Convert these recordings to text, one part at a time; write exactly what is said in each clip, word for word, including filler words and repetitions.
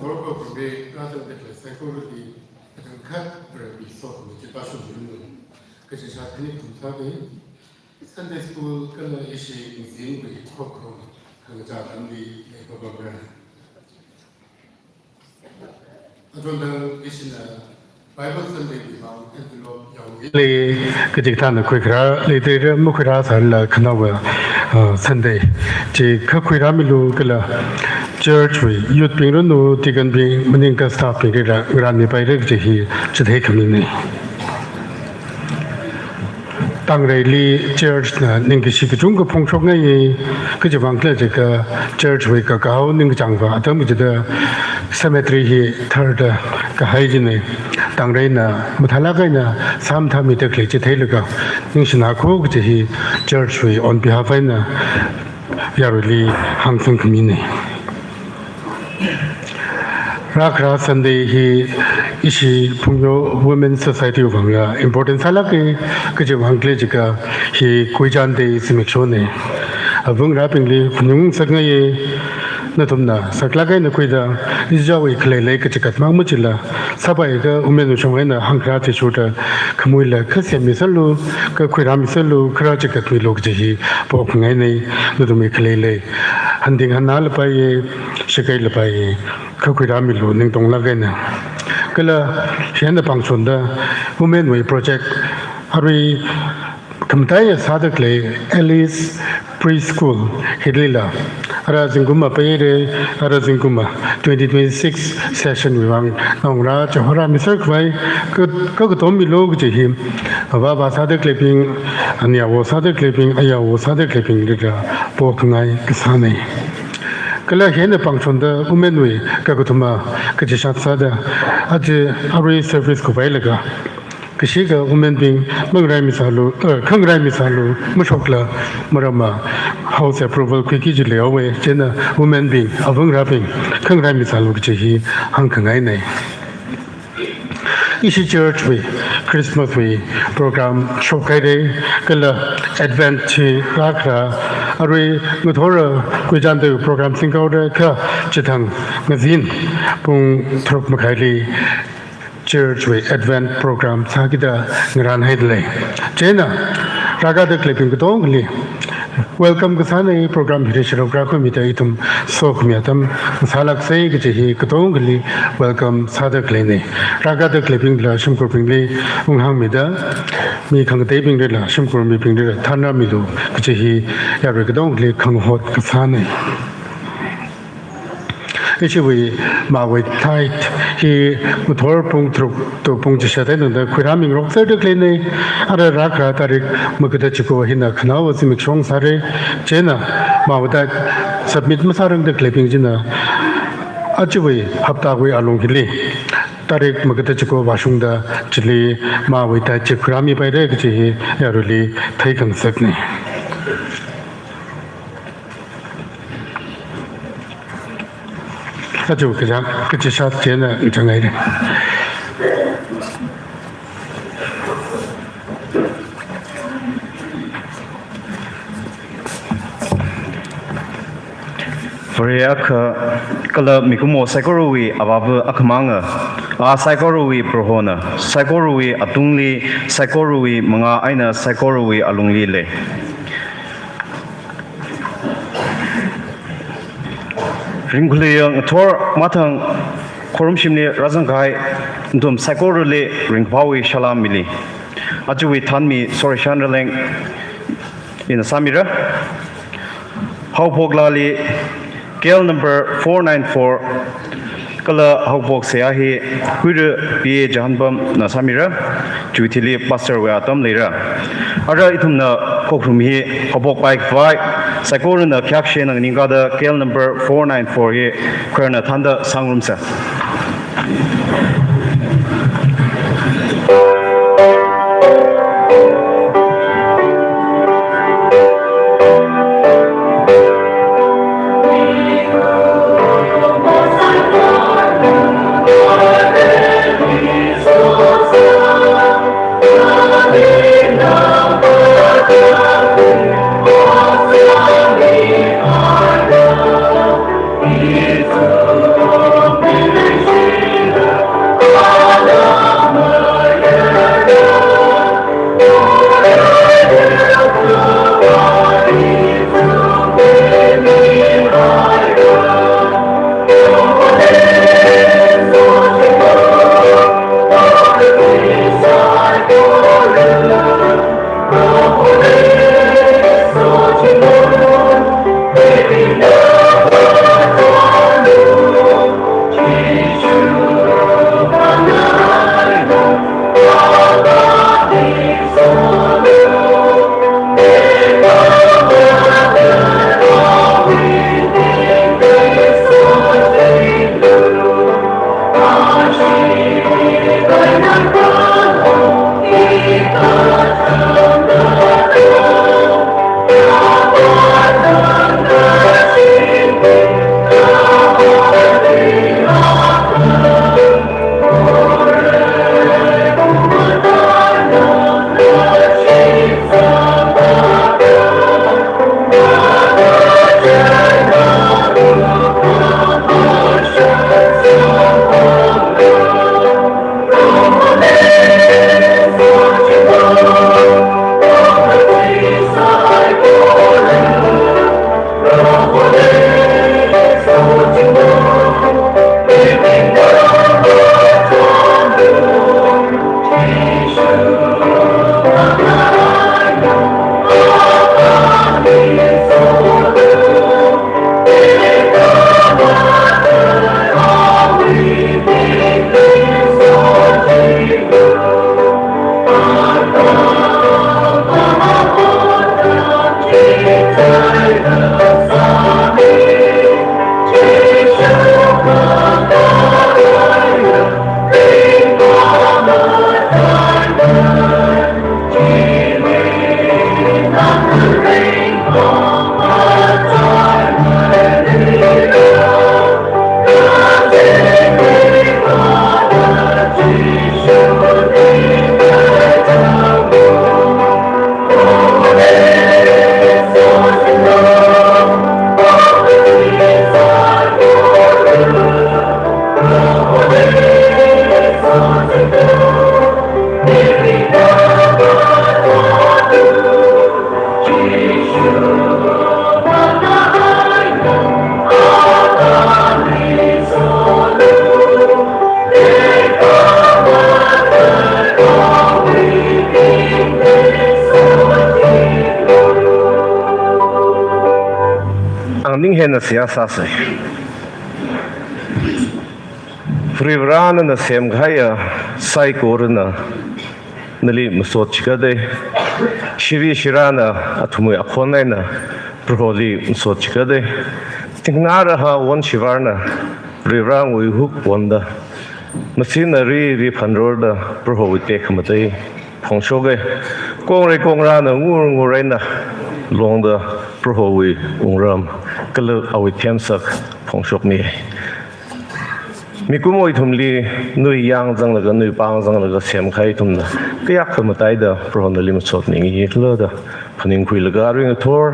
Khorokho khorumli rāzangda khalei saikorali, atam khat Vareli sokhami chi pāshungminu. Kachishā khani kathum sāda, Sunday School kala ishi ningzingwui khokharum khangachā atamli leipapamra. Atonda ishina Bible Sunday wui vang envelope yaomi. Lei, kachikathāna khuikharā leidalei, makhuirāsālala khanaowa, uh, Sunday chi kha khuirāmilu kala church wui youth bing ranu, deacon bing maningakha staff bingli rā, ngarānmipaira kaji hi chitheikhamina. Tangreili church na ningkashi kachungkha phongshokngaiya, kajiwui vang khala jiakha church wui kakao ningkachāngva atam kachida cemetery hi tharda kahai china. Tangreina mathālāk eina sāmathāmida khalei chitheilaga ningshinako kaji hi church wui on behalf eina yaruili hāngsangkhamina. Rākharā Sunday hi ishi Phungyo Women Society wui vangla important sālāka, kajiwui vang khala jiakha hi Kuichān Day zimikshona. Avungrābingli phaningungsak ngaiya, nathumna saklāk eina khuida, ichichāwui khaleilei kachikat mang machila, sāpaiakha women wui shong eina hāngkharā athishurda khamuila kha semmiserlu, kha khuirāmiserlu, kharā chikatmilu kaji hi pokngaina. Nathumwui khaleilei hanting hannālapaiya, shakailapaiya, kha khuirāmilu ningtonglāk eina. Kala hieina pāngshonda women wui project arui khamataiya sāda khalei Alice Preschool hilila, ara zingkumva paihaira, ara zingkumva twenty twenty-six session wui vang naongarā chihorāmiser khavai, ka, ka, katommilu kaji hi avāva sāda khaleibing, aniawo sāda khaleibing, ayawo sāda khaleibinglila pokngai kasāna. Kala hieina pāngshonda women wui kakathuma kachishāt sāda, aja arui service kuphailaga, kashika women bing mangarāmisālu, eh, khangarāmisālu, mashokla, maramva house approval khuiki jihaowa, chieina women bing, avungrābing khangarāmisālu kaji hi hāngkhangaina. Ishi church wui Christmas wui program shokhaira, kala Advent chi rākharā, arui ngathor Kuichān Day program singkahaora, kha chithang ngazin pung tharuk makhaili church wui Advent program sākida ngarānhaidalei. Chieina rākada khaleibing katongali welcome kasāna, program hi rishirok rākhuimida ithum sokhami atam sālāksa kaji hi katongali welcome sāda khaleina. Rākada khaleibingla shimkhurbingli unghāngmida, mi khangateibinglila, shimkhur mibinglila thanrāmilu kaji hi yarui katongali khangahot kasāna. Ishiwui mawui tithe hi ngathor pung tharuk to pung chishat eina tangda khuirāmingarokserda khaleina. Ara rākharā tarik maga da chiko hina khanaowa zimikshong sāra. Chieina mawui tithe submit masārangda khaleibing china ajawui haptawui alung hili tarik maga da chiko vāshungda chili mawui tithe chi khuirāmipaira kaji hi yaruili theikhangasakna. Aja kachā, kachishāt chieina ngachang haira. Vare akha kala mikumo saikorawui Avāva akhamanga, A saikorawui Prohona, saikorawui atungli, saikorawui mangā eina saikorawui alungli lei. Ringkhuiya ngathor mathang khorumshimli rāzangkahai nathum saikorali ringphāwui salām mili. Ajawui thanmi Sorishan Raleng ina sāmira. Haophoklali K L number four nine four kala haophok seihā hi Huira P A Jahanbamna sāmira, chiwui thili pastor wui atam leira. Ara ithumna khokharum hi haophokpai khavai, saikorana khayākashena nganingkāda K L number four nine four hi choirna thānda sāngarumsa. Ang ning hena seihā sāsa. Varivarā nana semkahaiya saikorana nali masot chikatei. Shiri shirana athumwui akhon eina Proholi masot chikatei. Thingna raha won shivarna Varivarāwui huk wonda, masina ri ri phanrorda Prohowui tekhamatei phongshoka. Kongrei kongrana ngur ngur eina longda Prohowui wungram kala awui themsak phongshokmi. Mikumowui ithumli nui yāng zanglaga, nui pāng zanglaga semkahai ithumna kayākha mataida Prohona nali masotmi ngi khala da phaningkhuilaga, arui ngathor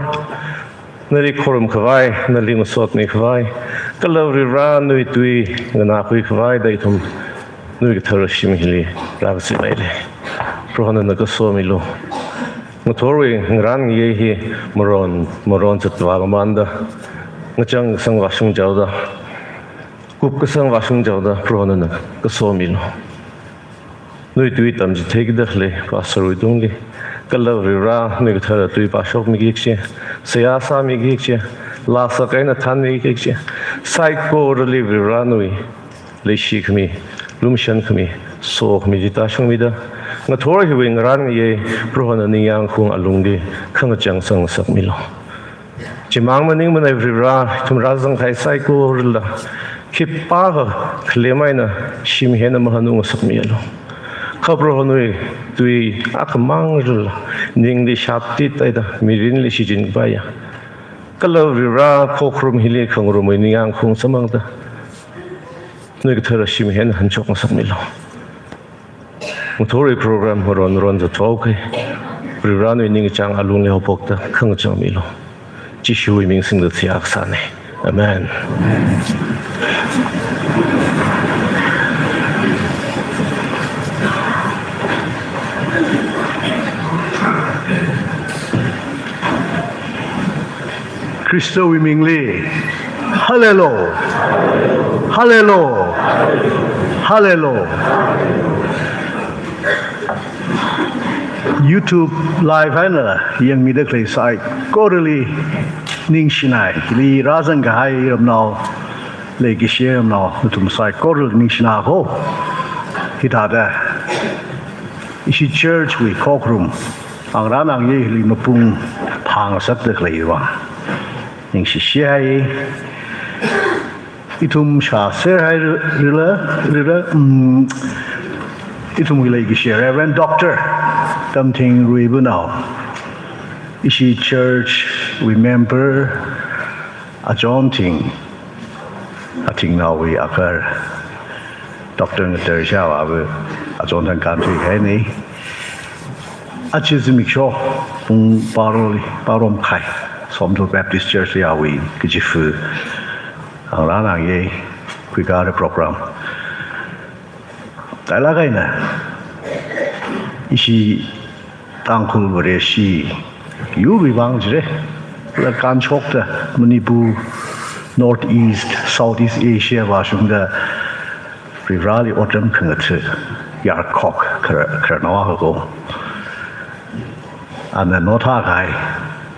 nali khorumkhavai, nali masotmikhavai, kala Varivarā nui tui nganākhuikhavai da ithum nui kathara shim hili rākazip haira. Prohona nana kasomilu. Ngathorwui ngarān ngayei hi maron maron zatvā mamānda, ngachang kasang vāshung chaoda, kup kasang vāshung chaoda Prohona nana kasomilu. Nui tui tamchitheikida khalei pastorwui tungli, kala Varivarā nui kathara tui pāshokmiki kachi, seihā sāmiki kachi, laa sākahaina thānmiki kachi, saikorali Varivarā nui leishikhami, lumashankhami, sokhami chi tāshungmida, ngathor hiwui ngarān ngayei Prohona ningyāng khaung alungli khangachang sangngasakmilu. Chimang maningmana Varivarā, ithum rāzangkahai saikorala khipākha khalem eina shim hina mahanung ngasakmilu. Kha Prohonawui tui akhamang rila ningli shaptit eina mirinli shichinpaiya, kala Varivarā khokharum hili khangarumwui ningyāng khaung samphangda nui kathara shim hina hanshok ngasakmilu. Ngathorwui program maron maron zatvā haoki, Varivarā nui ningkachāng alungli haophokta khangachangmilu. Jishuwui ming singda seihā kasāna. Amen. Khristawui mingli. Hallelujah. Hallelujah. Hallelujah. YouTube live eina yangmida khalei saikorali ningshinai. Hili rāzangkahai ramnao, leikashi ramnao, nathum saikorali ningshina ko. Hithāda ishi church wui khokharum, angarān angayei hili mapung phāngasakda khalei vang ningshishiya. Ithum shāser hairala, rila, mm, ithumwui leikashi Reverend Doctor Tamthing Ruibunao, ishi church wui member, achon thing, athingnaowui agar, Doctor Ngatar Shao ava achon thang kānthuihaina. Aja zimiksho pung baroli, baro makhai, Somdal Baptist Church li awui kachifa angarān angayei khuikara program. Tailāk eina ishi Tangkhul Vareshi yurwui vang jira, la kānshokta Manipur, North East, South East Asia vāshungda Varivarāli otram khangatha yarkhok khara, khararnao akha ko. Ana nothākahai,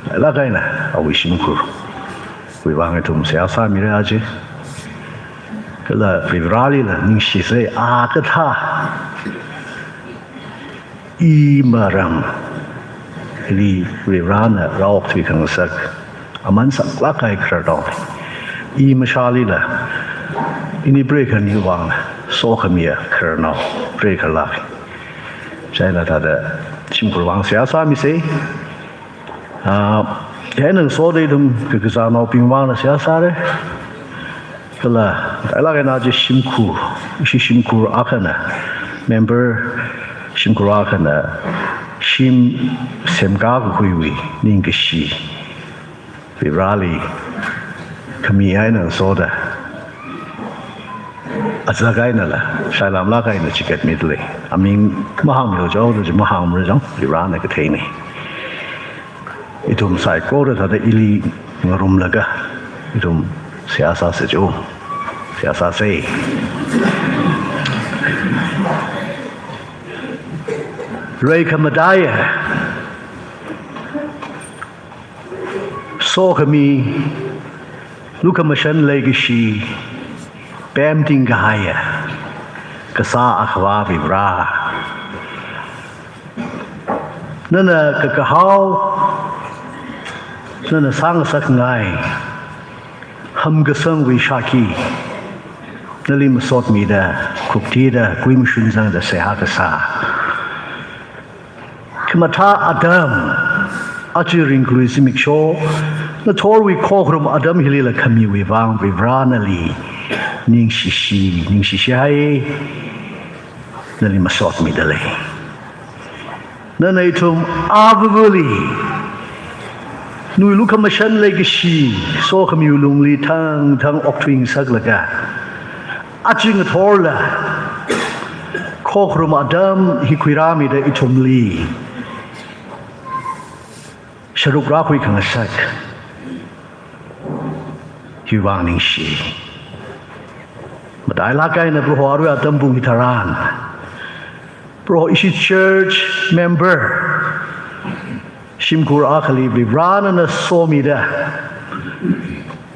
tailāk eina awui shimkhurwui vang ithum seihā sāmira aja. Kala Varivarālila ningshisa, a kathā, i marān, Hili Varivarana rāokthui khangasak aman saklāk kahai khararnao. I mashālila, ini preikhanuwui vang sokhamiya khararnao preikhalāk. Chieina thāda shimkhurwui vang seihā sāmisa. Ah, hieina ngasoda ithum kakazānaobingwui vangla seihā sāra. Kala, ailāk eina chi shimkhur, ishi shimkhur akhana, member shimkhur akhana, shim semkakhuiwui ningkashi Varivarali khami eina ngasoda, azak einala, shailamlāk eina chikatmida lei. Aming mahāngmilu jao, da chi mahāngmara jao, Varivarana katheina. Ithum saikora thāda ili ngarumlaga, ithum seihā sāsa jao. Seihā sāsa. Reikhamataiya sokhami, lukhamashan leikashi, pemting kahaiya Kasā Akhavā Varivara, nana kakahao, nana sāngasakngai hamkasangwui shākhi nali masotmida, khuktida, kuimashun zangda seihā kasā. Khamathā atam, aja ringkhalui zimiksho, ngathorwui khokharum atam hilila khamiwui vang Varivara nali ningshishi, ningshishihai, nali masotmida lei. Nana ithum avavali, nawui lukhamashan leikashi, sokhamiwui lungli thangthang okthuingasaklaga, aja ngathorla khokharum atam hi khuirāmida ithumli sharuk rākhui khangasak hiwui vang ningshi. Matailāk eina Proho arui atam pung hitharan, Proho ishi church member shimkhur akhali Varivara nana somida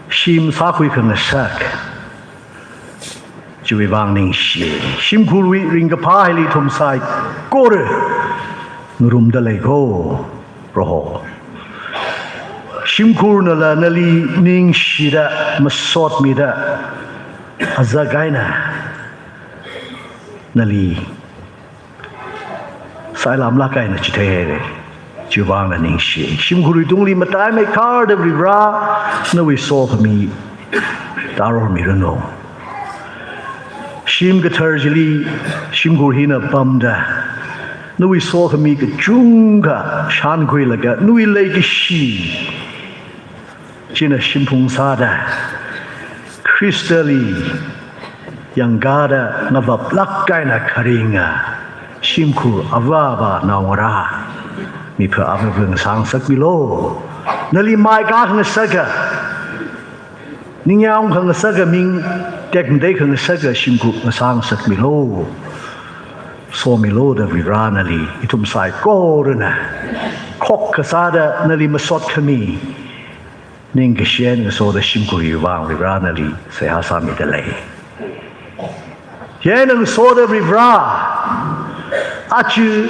shim sākhui khangasak chiwui vang ningshi. Shimkhurwui ringkaphā hili ithum saikora ngarumda lei ko, Proho. Shimkhurnala nali ningshida, masotmida, azak eina nali sailamlāk eina chitheihaira. Chiwui vangla ningshi. Shimkhurwui tungli mataimeikharda Varivara, nawui sokhami tārormiranu. Shim kathar chili shimkhur hina pamda, nawui sokhami kachungkha shānkhuilaga, nawui leikashi china shimphung sāda, Khristali yangkāda ngavaplāk eina kharinga shimkhur avāva naongarā, mipha avāva ngasāngasakmilu. Nali maikā khangasaka, ningyāng khangasaka, ming tekmatei khangasaka shimkhur ngasāngasakmilu. Somilu da Varivara nali ithum saikorana khokkha sāda nali masot khami ningkashi eina ngasoda shimkhurwui vang Varivara nali seihā sāmida lei. Hieina ngasoda Varivara, aja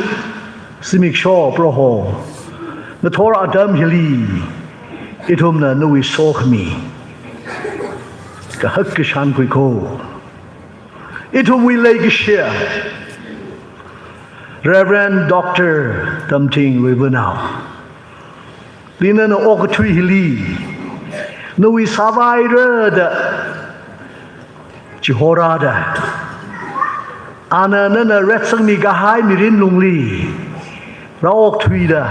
zimiksho Proho, ngathor atam hili ithumna nawui sokhami kahak kashān khui ko. Ithumwui leikashi Reverend Doctor Tamthing Ruiwunao, li nana okathui hili nawui sāvaira da chihorāda, ana nana retsangmi kahai mirin lungli rāokthuida,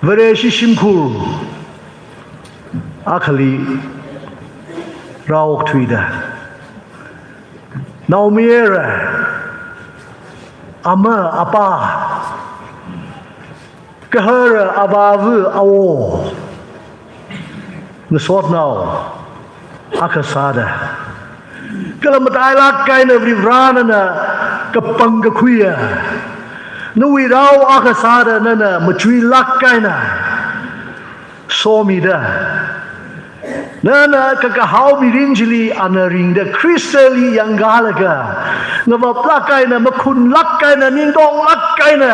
Vareshi shimkhur akhali rāokthuida, naomayara, ama, apa, gahara, avāva, awo, ngasotnao akha sāda, kala matailāk eina Varivara nana kapangkakhuiya nawui rao akha sāda nana machuilāk eina somida, Nana kakahao mirin chili ana ringda Khristali yangkalaga, ngavaplāk eina, makhunlāk eina, ningtonglāk eina,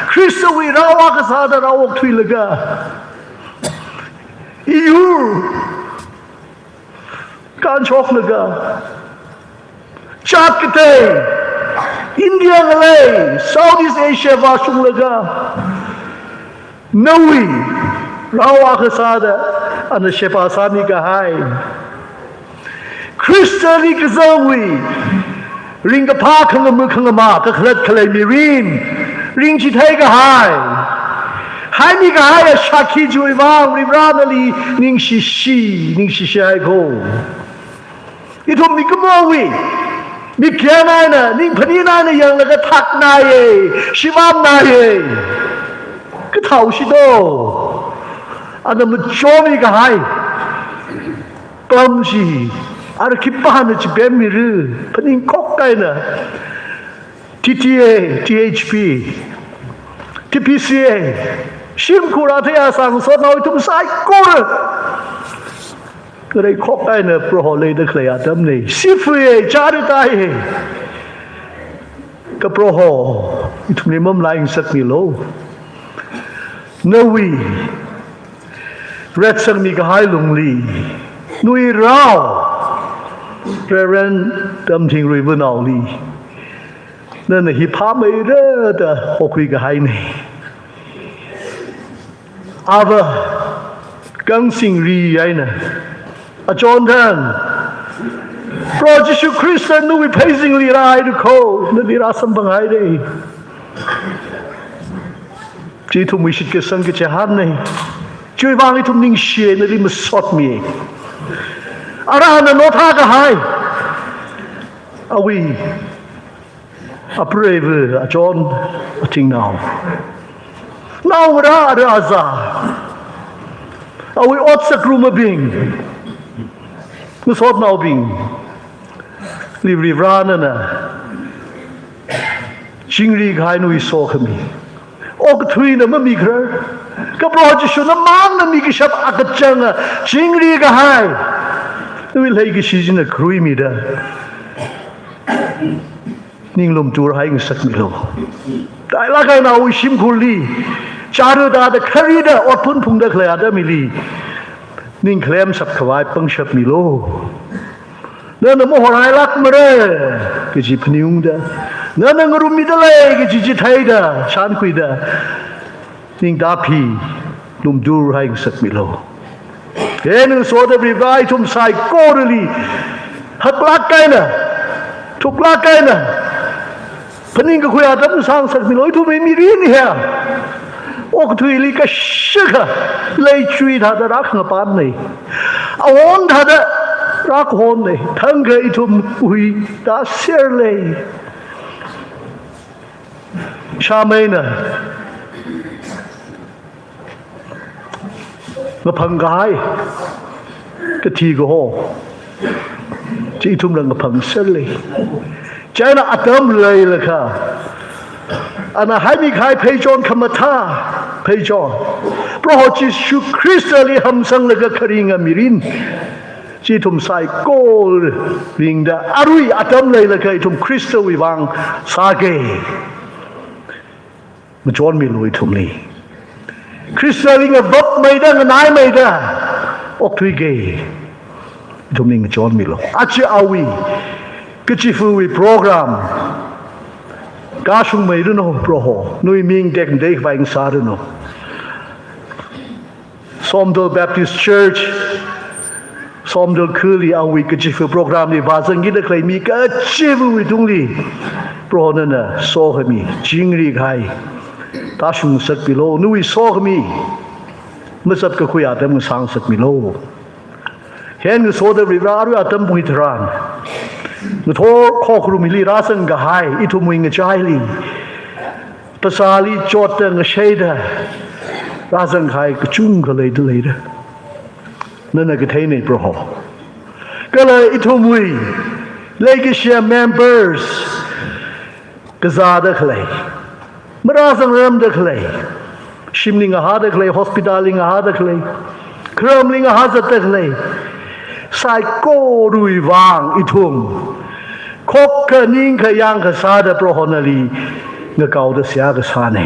Khristawui rao akha sāda rao okthuilaga, iyur kānshok laga, jāt katei, India ngalei, Southeast Asia vāshunglaga, nawui rao akha sāda ana sheba sāmi kahai, Khristali kazangwui ringkaphā khangama khangama kakhalat khalei mirin ringchithei kahai, haimi kahai shākhi chiwui vang Varivara nali ningshishi, ningshishi haiko. Ithum mikumowui mikyan eina, ningphanin eina yanglaga thaknaiye, shivamnaiye. Kathāo shito, ana machomi kahai pam chi, ara khipāna chipemmira, phaningkhok eina. T T A, T H P, T P C A, shimkhur athei asang sotnao ithum saikora ngareikhok eina Proho leida khalei atamna. Sifuiye, chāra taiye. Kha Proho, ithumli mamalai ngasakmilu. Nawui retsangmi kahai lungli, nawui rao, Reverend Tamthing Ruivunaoli nana hi phāmeira da hokhui kahaina. Ava, kangsingri eina achon thang, Proho Jishu Khrista nawui pheizingli rāhaira kho, nali rāsamphanghaira. Chi ithumwui shitkasang kachihānna. Chiwui vang ithum ningshiya, nali masotmiya. Ara ana nothā kahai, awui apreiva, achon, athingnao, naongarā, ara aza, awui otsak rumabing, ngasotnaobingli Varivara nana chingri kahai nawui sokhami, okathuina mamikharar, kha Proho Jishuna mangna mikashap akachanga chingri kahai nawui leikashi china kharuimida, ning lumtur hai ngasakmilu. Tailāk eina awui shimkhurli chāra tāda kharida otphun phungda khalei atamli ning khalem shapkhavai pangshap milu. Nana mahorhailākmara kaji phaningungda, nana ngarummida lei kaji chi theida, shānkhuida, ning tāphi lumtur hai ngasakmilu. He ngasoda Varivara ithum saikorali haklāk eina, thuklāk eina phaningkakhui atam sāngasakmilu. Ithumwui mirin hiya okathuili kashakha leichui thāda rākhangapānna. Awon thāda rākahonna. Thangkha ithum huitāserlei. Shāmeina ngaphang kahai kathi kaho chi ithumna ngaphangserlei. China atam leilakha, ana haimi kahai pheichon khamathā pheichon, Proho Jishu Khristali hamsanglaga kharinga mirin chi ithum saikora ringda, arui atam leilakha ithum Khristawui vang sāki. Ngachonmilu ithumli. Khristali ngavapmeida, nganaimeida okthuiki. Ithumli ngachonmilu. Aja awui kachiva̱wui program kashungmeiranu Proho. Nawui ming tekmatei khavai ngasāranu. Somdal Baptist Church, Somdal khali awui kachiva̱ program li vāzangkida khalei mi kachiva̱wui tungli, Proho nana sokhami chingri kahai tāshungsakmilu, nawui sokhami mazapkakhui atam ngasāngasakmilu. He ngasoda Varivara arui atam pung hitharan ngathor khokharum hili rāzang kahai ithumwui ngachaili, phasāli chotda ngasheida rāzang kahai kachungkha leida leira. Nana katheina Proho. Kala ithumwui leikashiya members kazāda khalei, marāzangrarmada khalei, shimli ngahāda khalei, hospital li ngahāda khalei, kharamli ngahā zatda khalei, Saikorawui vang ithum khokkha ningkha yangkha sāda Proho nali ngakaoda seihā kasāna.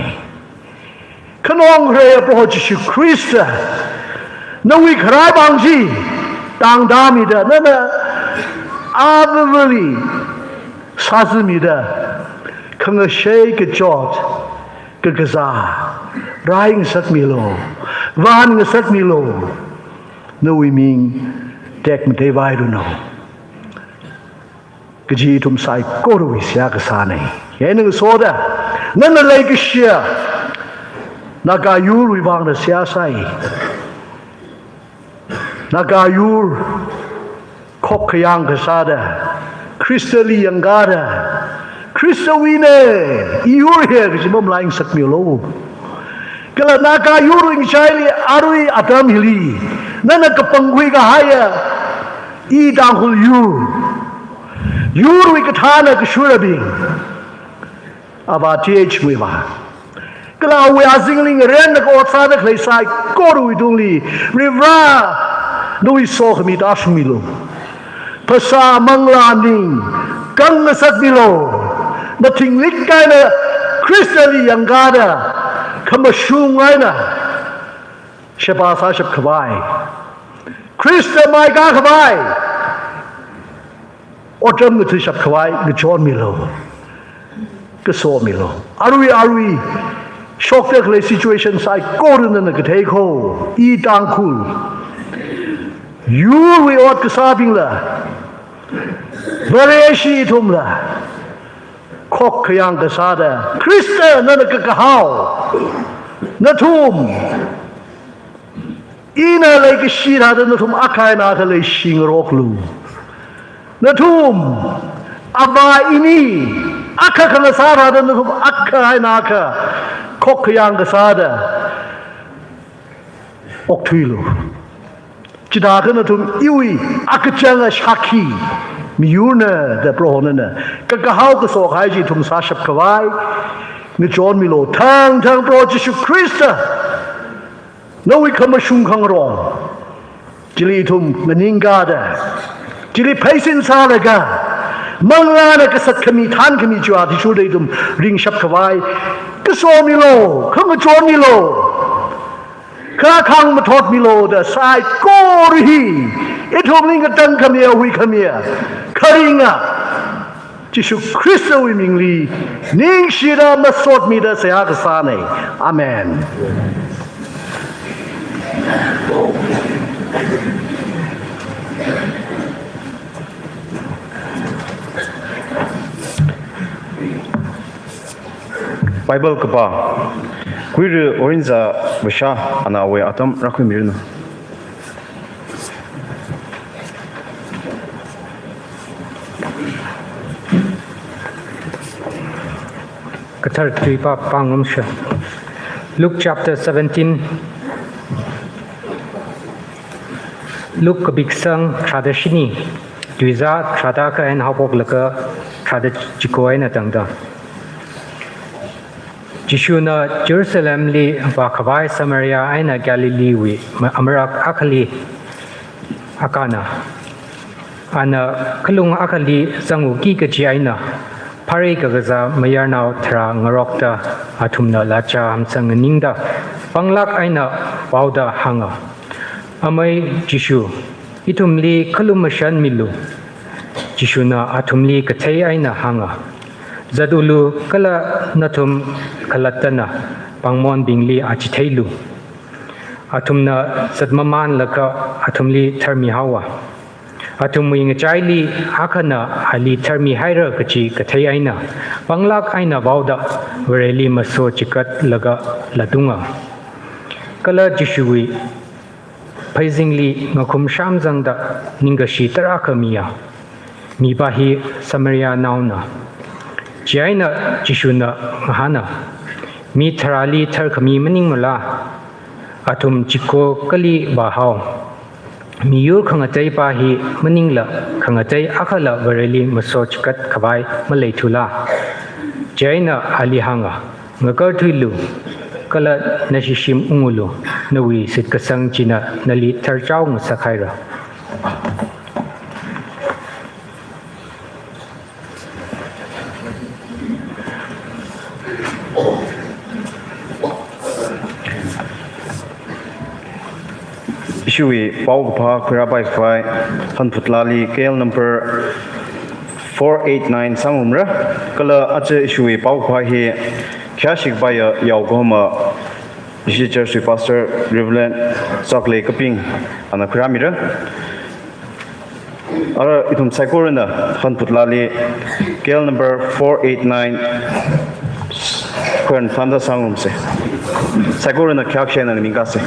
Khanong kharei Proho Jishu Khrista, nawui kharai vang chi tangda mida, nana avāvali sāzāmida, khangashei kachot kakazā rāngasakmilu, vāngasakmilu, nawui ming tekmateivairanu kaji ithum saikorawui seihā kasāna. Chieina ngasoda, nana leikashiya Naga yurwui vangna seihā sāi. Naga yur khokkha yangkha sāda, Khristali yangkāda, Khristawuina, iyur hi kaji mamalai ngasakmilu. Kala Naga yurwui ngachaili arui atam hili nana kapangkhui kahaiya i Tangkhul yur, yurwui kathāna kashurabing, Avā T H Muivah, kala awui azingli ngarenlaga ot sāda khalei saikorawui tungli, Varivara, nawui sokhami tāshungmilu. Phasā manglā ning kangngasakmilu. Mathinglik eina Khristali yangkāda, khamashung eina sheba sāshap khavai, Khrista maikā khavai otram ngathashap khavai ngachonmilu, kasomilu. Arui arui shokda khalei situation saikora nana kathei kho, i Tangkhul yurwui ot kasābingla, Vareshi ithumla, khokkha yangkha sāda, Khrista nana kakahao, nathum, ina leikashi thāda nathum akha eina akha leishi ngaroklu. Nathum avā ini akha khangasā thāda nathum akha eina akha khokkha yangkha sāda okthuilu. Chithākha nathum iwui akachanga shākhi miyurna da Proho nana kakahao kaso kahai chi ithum sāshap khavai ngachonmilu. Thangthang Proho Jishu Khrista, nawui khamashung khangarong chili ithum nganingkāda, chili pheisin sālaga, manglāna kasat khami, than khami chiwui athishurda ithum ringshap khavai kasomilu, khangachonmilu. Kha khangmathotmilu da saikora hi ithumli ngatangkhamiya, huikhamiya, kharinga Jishu Khristawui mingli ningshida masotmida seihā kasāna. Amen. Bible kapā, Kuirui Orinza Vasha, ana awui atam rākhuimiranu. Kathar tuipā pāngarumsa. Luke chapter seventeen. Luke kapiksang tharāda shini, tuizā tharāda akha eina haophoklaga tharāda chiko eina tangda. Jishuna Jerusalemli vākhavai Samaria eina Galileewui ma-, amarak akhali akana. Ana khalung akhali zangluiki kaji eina, phārei kakazā mayarnao tharā ngarokta athumna lāchā hamsang nganingda, panglāk eina vaoda hānga, "Amei Jishu, ithumli khalumashanmilu." Jishuna athumli kathei eina hānga, "Zatulu kala nathum khalattana pāngmonbingli achitheilu." Athumna zatmamānlaga athumli tharmihaowa. Athumwui ngachaili akhana ali tharmihaira kaji kathei eina, panglāk eina vaoda Vareli maso chikatlaga latunga. Kala Jishuwui pheizingli ngakhum shāmzangda ningkashi tarākha miya. Mipā hi Samarianaona. Chieina Jishuna ngahāna, "Mi tharāli tharkhami maningmala? Athum chiko kali vāhao. Miyur khangateipā hi maningla khangatei akhala Vareli maso chikat khavai maleithula?" Chieina ali hānga, "Ngakarthuilu, kala nashi shim ungulu, nawui shitkasang china nali tharchao ngasakhaira." Ishiwui paokaphā khuirāpai khavai hanphut laali K L number four eight nine sāngarumra. Kala aja ishiwui paokaphā hi khayāshi kapaiya yaokahoma ishi church wui pastor Reverend Chaklei Kaping ana khuirāmira. Ara ithum saikorana hanphut laali K L number four eight nine khuiran thānda sāngarumsa. Saikorana khayākshi eina nganingkasa.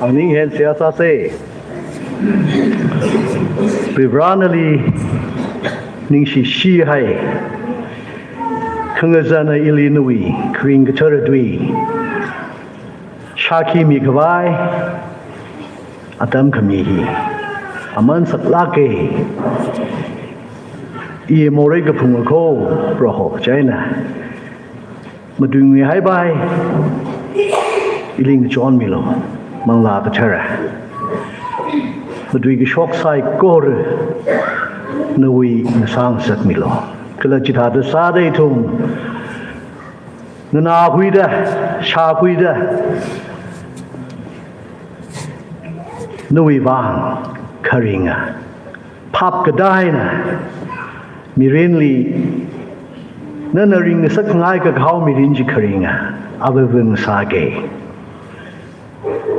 Angning hen seihā sāsa. Varivarā nali ningshi shihai, khangazana ili nawui kharing kathara tui shākhi mikhavai atam khami hi aman saklāka. I morei kaphung akho Proho chieina matuingui haipai, ili ngachonmilu, Manglā Kathara. Matui kashok saikora nawui ngasāngasakmilu. Kala chithāda sāda ithum nganākhuida, shākhuida, nawui vang kharinga, phap kataina mirinli nana ringngasakngai kakahao mirin chi kharinga, avāva ngasāka.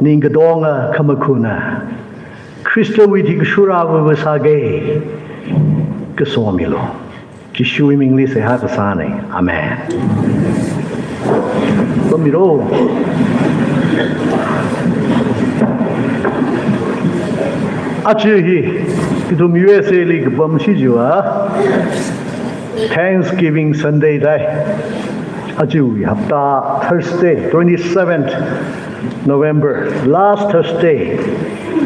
Ning katonga khamakhuna Khristawui thikashura avāva sāka. Kasomilu. Jishuwui mingli seihā kasāna. Amen. Pamiro. Aja hi ithum U S A li kapam shi chiva Thanksgiving Sunday dai. Ajawui hapta Thursday, twenty-seventh November, last Thursday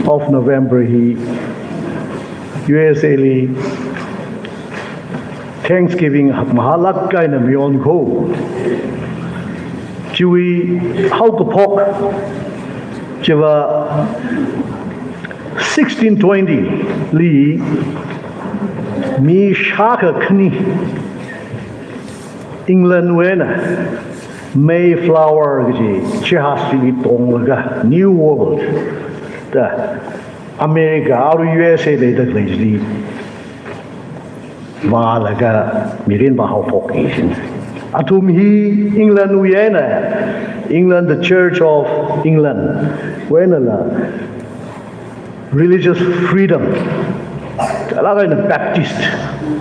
of November hi U S A li Thanksgiving hakmahālāk eina mayonko. Chiwui haokaphok chiva sixteen twenty li mi shākha khani England wui eina Mayflower kaji jahaz chili tonglaga New World da America, arui U S A leida khalei chili vālaga mirin vāhaophokki kaji. Athum hi England wui eina, England, the Church of England wui einala religious freedom, alak eina Baptist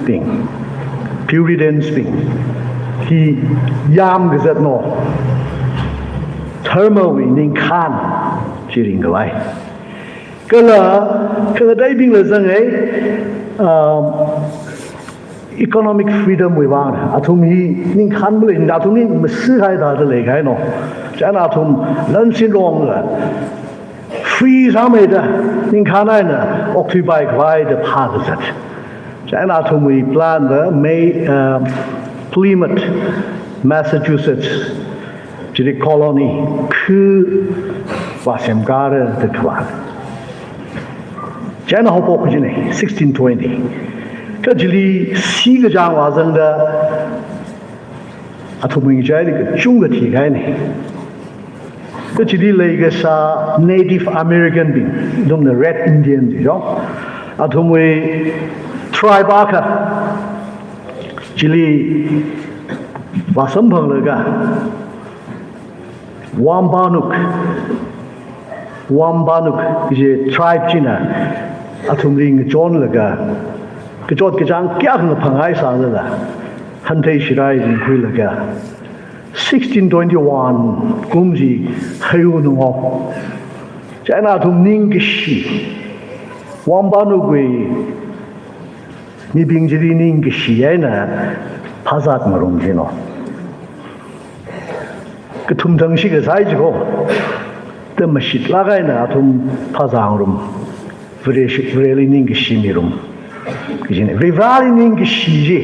bing, Puritans bing hi yam kazat no, dharma wui ningkhān chi ringkhavai. Kala, kala khangateibingla zanga, um, economic freedom wui vang, athum hi ningkhān malei, athum hi masi kahai thāda leikahai no. Chieina athum lansin rongla free sāmeida, ningkhān eina okthuipai khavai da phākazat. Chieina athumwui plan va May, uh, Plymouth, Massachusetts, chili colony khu vāsemkara da khavai. Chieina haophok kajina, sixteen twenty. Kha chili sikachāng vāzangda athumwui ngachaili kachungkha thikahaina. Kha chili leikasā Native American bing, ithumna Red Indian ji jo, athumwui tribe akha chili vāsamphanglaga Wampanoag, Wampanoag kaji tribe china athumli ngachonlaga, kachot kachāng kayākha ngaphanghaisālala, hanthei shirai ringkhuilaga, sixteen twenty-one kum chi haiunungo. Chieina athum ningkashi, Wampanoagwui mibing chili ningkashi eina phāzat ngarum jino. Kathum thangshi kasai jiko. Te mashitlak eina athum phāzat ngarum. Vare shi, Vareli ningkashi mirum kajina. Varivarāli ningkashi chi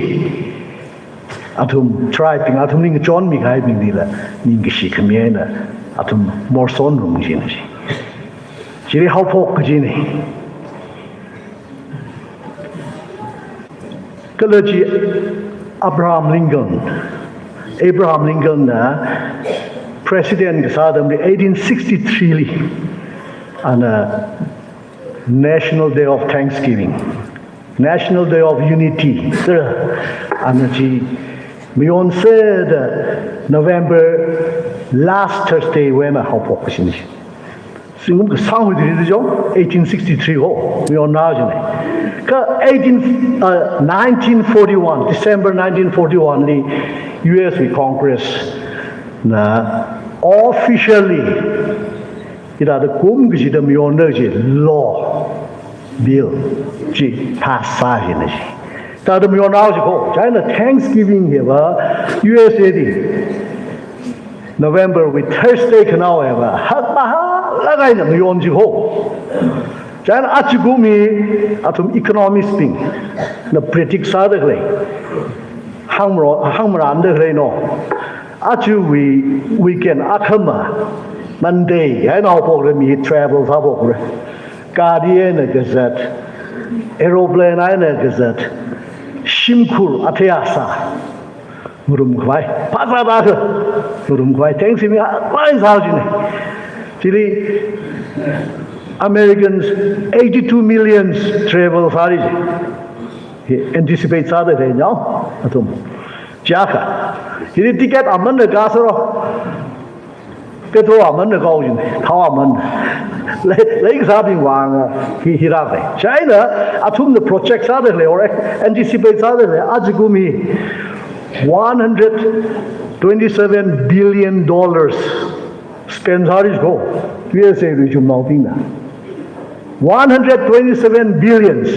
athum tribe bing, athumli ngachonmi kahaibinglila ningkashi khami eina athum morsonrum jina chi. Chili haophok kajina. Kala chi Abraham Lincoln, Abraham Lincoln na President kasā atamli eighteen sixty-three li, ana National Day of Thanksgiving, National Day of Unity, sir, ana chi mayonserda November last Thursday wui eina haophok kajina. Zingkum kasāngwui thili jo, eighteen sixty-three ho, mayonnao jina. Kha eighteen, uh, nineteen forty-one, December nineteen forty-one li U S wui Congress na officially hithāda kum kachida mayonda chi law bill chi pass sākajina chi. Thāda mayonnao jiko, chieina Thanksgiving hiva U S A li November wui Thursday khanaowa hiva hakmahālak eina mayon jiko. Chieina ajakum hi athum economist bingna predict sāda khalei, hāngmaro, hāngmaranda khalei no. Ajawui weekend akhama, Monday eina haophokra, mi travel sāphokra. Gari eina kazat, aeroplane eina kazat, shimkhur athei asā ngarum khavai, phāzat akha ngarum khavai, Thanksgiving a, line sā jina. Chili Americans eighty-two millions travel sāra ji. Hi anticipate sāda khalei no, athum. Chi akha. Chili ticket aman na kasāro. Petrol aman na kau jina, thao aman. Lei, leikasābing vang hi, hi rākahai. Chieina athumna project sāda khalei or anticipate sāda khalei, ajakum hi one hundred twenty-seven billion dollars spend sāra jiko, U S A wui chumnaobingna. One hundred twenty-seven billions.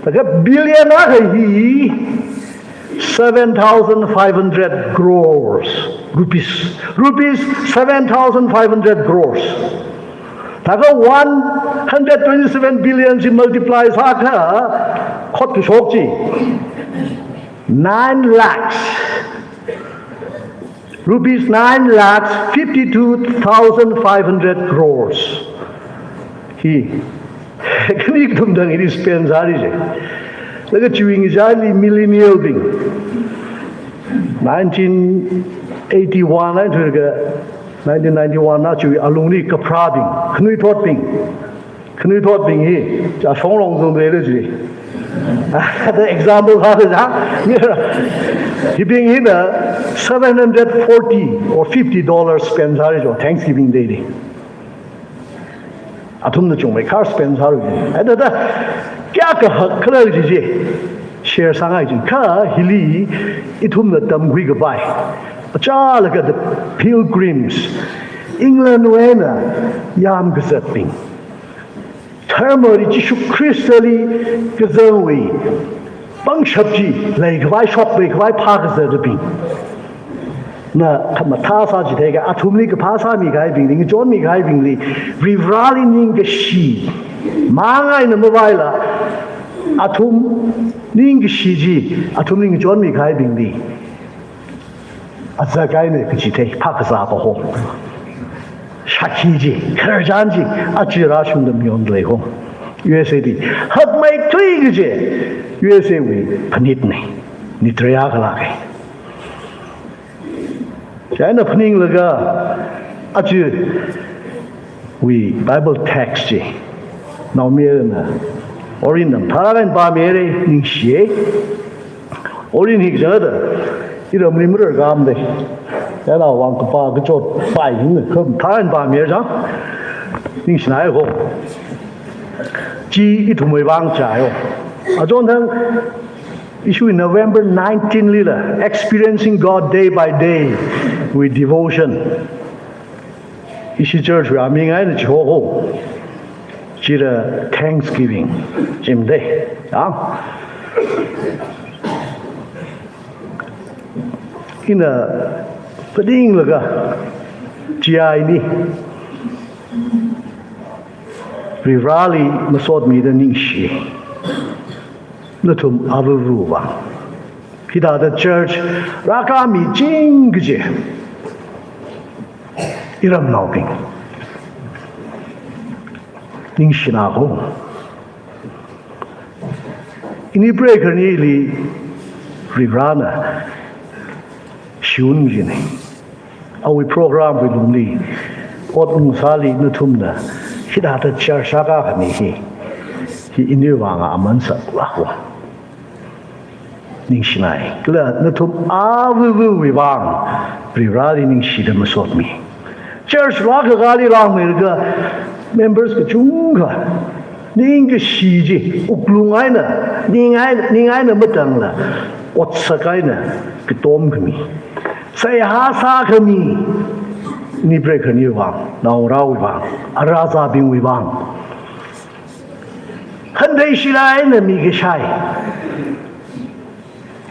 Thākha billion akha hi seven thousand five hundred crores rupees. Rupees seven thousand five hundred crores. Thākha one hundred twenty-seven billion chi multiply sākha, khot kashok chi nine lakhs. Rupees nine lakhs fifty-two thousand five hundred crores. Hi. Khani kathum thang hili spend sāra ji. Laga chiwui ngachaili millennial bing, nineteen eighty-one eina thuilaga nineteen ninety-one na chiwui alungli kapharābing, khanuithotbing, khanuithotbing hi, cha shonglong zung dui le chi. The example ha da ja. Hibing hina seven hundred forty or fifty dollars spend sāra jo, Thanksgiving Day li. Athumna chungmeikhar spend sāra. Ai da da, kayākha hakkhala chi chi share sāngai chi. Kha hili ithumna tamkhui kapai, achālakha the pilgrims, England wui eina yāmkazatbing, dharmali Jishu Khristali kazangwui pangshap chi leikhavai, shokleikhavai phākazatbing. Na khamathā sā chitheiakha, athumli kaphā sāmikahaibingli, ngachonmikahaibingli, Varivarali ningkashi mang eina mavaila, athum ningkashi chi, athumli ngachonmikahaibingli azak eina kachithei phākazā kaho. Shākhi chi, khararchan chi, aja rāshungda mayondalei ho. U S A li hakmeithui kaji, U S A wui phanitna, nitraya kala kai. Chieina phaninglaga, ajawui Bible text chi naomayarana Orin nam tharan pāmira, ningshiya. Orin hi kachangda, iramli mararkhamda, yana vang kapā kachot pai hina, kha tharan pāmira chang, ningshinai ho. Chi ithumwui vang chāyo. Achonthang, ishi November nineteen lila, Experiencing God Day by Day wui devotion, ishi church wui aming eina chihoho. Chila Thanksgiving, chimde. Ya. Ina phaninglaga, chi eina Varivarali masotmida ningshi. Nathum avāvawui vang, hithāda church rākhami ching kaji iramnaobing, ningshina ho. Ini preikarnili Varivarana shiwui china, awui program wui lungli, ot ngasāli nathumna hithāda church sākakhami hi, hi iniwui vang aman saklāk ho. Ningshinai. Kala nathum avāvawui vang Varivarali ningshida masotmi. Church rākakāli langmeilaga members kachungkha ningkashi chi wuklung eina, ning eina, ning eina matangla, otsak eina katomkhami, seihā sākhami, ini preikarniwui vang, naongarāwui vang, arazābingwui vang, khantheishila eina mikashai.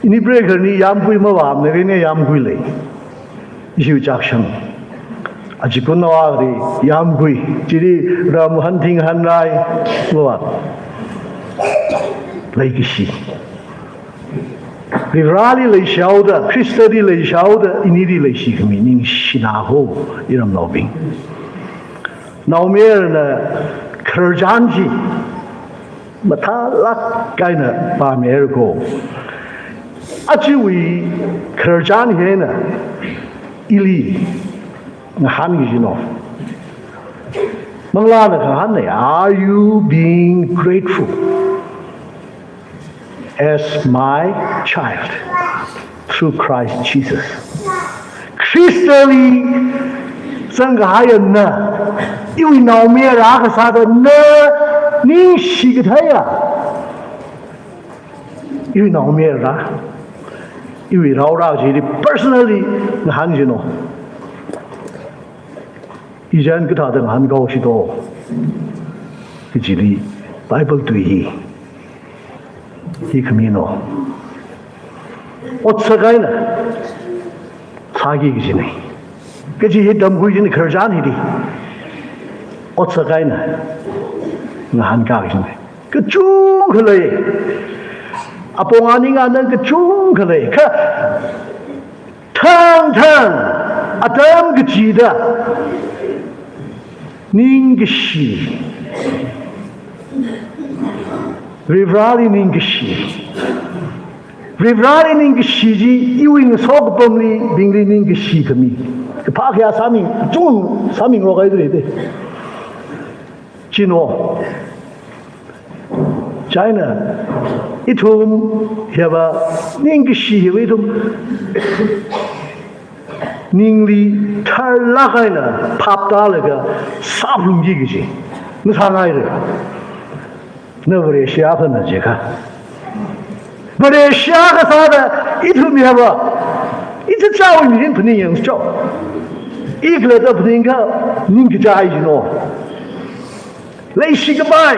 Ini preikarni yāmgui mavāmana, ina yāmgui lei. Ishiwui chakshang, achikun nawali yāmgui, chili ram hanthing hanrai mavā. Leikashi. Varivarali leishihaoda, Khristali leishihaoda, inili leishikhami ningshina ho, iramnaobing. Naomayarana khararchan chi mathālāk eina pāmira ko. Ajawui khararchan hina ili ngahānki kajina. Manglāna kahāngna, "Are you being grateful as my child through Christ Jesus?" Khristali zangkahaiya na, iwui naomayara kasāda na ningshi katheiya, iwui naomayara, iwui raora chili personally ngahānki kajina. Ichan kathāda ngahānkao shito, kajili Bible tui hi, hi khamina. Otsak eina sāki kajina. Kaji hi tamkhui kajina khararchan hili. Otsak eina ngahānka kajina. Kachungkha lei. Apong aning anang kachungkha lei. Kha thangthang atam kachida ningkashi, Varivarali ningkashi, Varivarali ningkashi chi, iwui ngasokapamli, bingli ningkashi khami. Kaphā khayā sāmi, chung sāmingarok haida lei te. China. China, ithum hiva, ningkashi hiva ithum ningli tharlāk eina phap tālaga sāphalungki kaji masāngaira. Na Vareshi akhana jiakha. Vareshi akha sāda ithum hiva, ichichāwui mirin phaningyangchao. Ikhalatta phaningkha ningkachai jino. Leishikapai,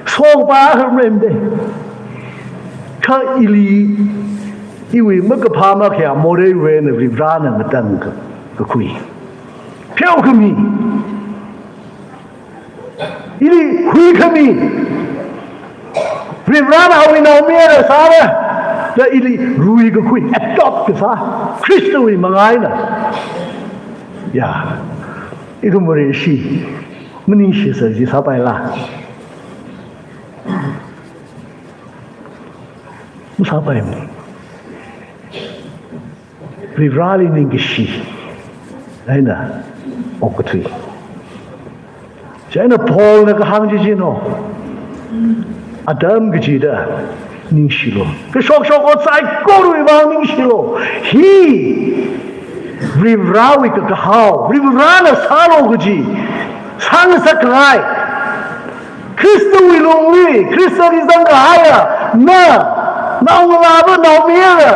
sokapai akha maremde. Kha ili, iwui makaphā makhayā moreiwui eina Varivarana ngatang ka, kakhui. Pheokhami. Ili huikhami. Varivarana awui naomayara sāra da ili ruikakhui, adopt kasā. Khristawui manga eina. Ya. Ithum Vareshi maningshiser chi sāpaila? Masāpaimana. Varivarali ningkashi eina okkathui. Chieina Paulna kahāng chi chino. Atam kachida ningshilu. Kashokshok ot saikorawui vang ningshilu. Hi Varivarawui kakahao, Varivarana sālu kaji, sāngasak kahai. Khristawui lungli, Khristali zangkahaiya, na, naongalāva, naomayara,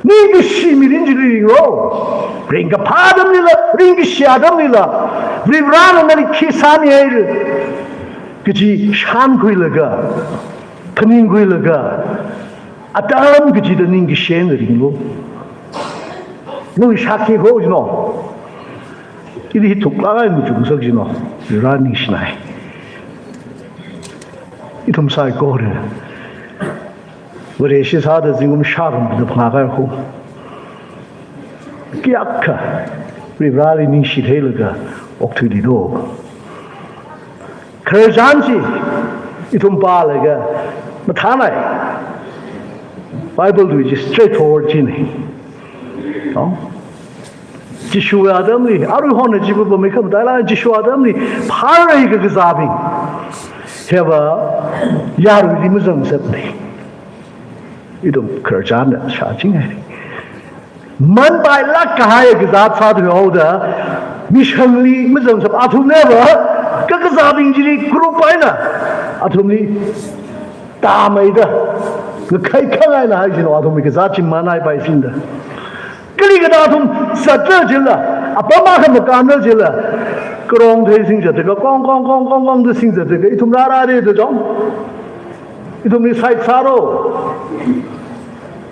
ningkashi mirin chili ringlu. Ringkaphā atamlila, ringkashi atamlila, Varivarana nali khi sāmihaira kaji shānkhuilaga, phaningkhuilaga, atam kachida ningkashi eina ringlu. Nawui shākhi kho jino. Ili hi thuklāk eina machukngasak jino. Varena ningshinai. Ithum saikora Vareshi sāda zingkum shākhamda phangā kaikha. Kayākha Varivarali ningshitheilaga okthuili do. Khararchan chi ithum pālaga mathānai. Bible tui chi straightforward china. No? Jishuwui atamli, arui hon chiva pamei khamataila, Jishuwui atamli pharei kakazābing hiva yaruili mazangzatna. Ithum khararchanna shāchinghai. Manpailāk kahai kazāt sāthuihaoda, mishanli mazangsap athumnava kakazābing chili group eina athumli tāmeida, ngakhai khangaina haisino, athumwui kazāt chi manaipai sinda. Kalikatā athum zatda jila, apam akha makānda jila, karong thei singzatda, kong, kong, kong, kong, kong da singzatda, ithum rārāda da chong. Ithumli side sālu.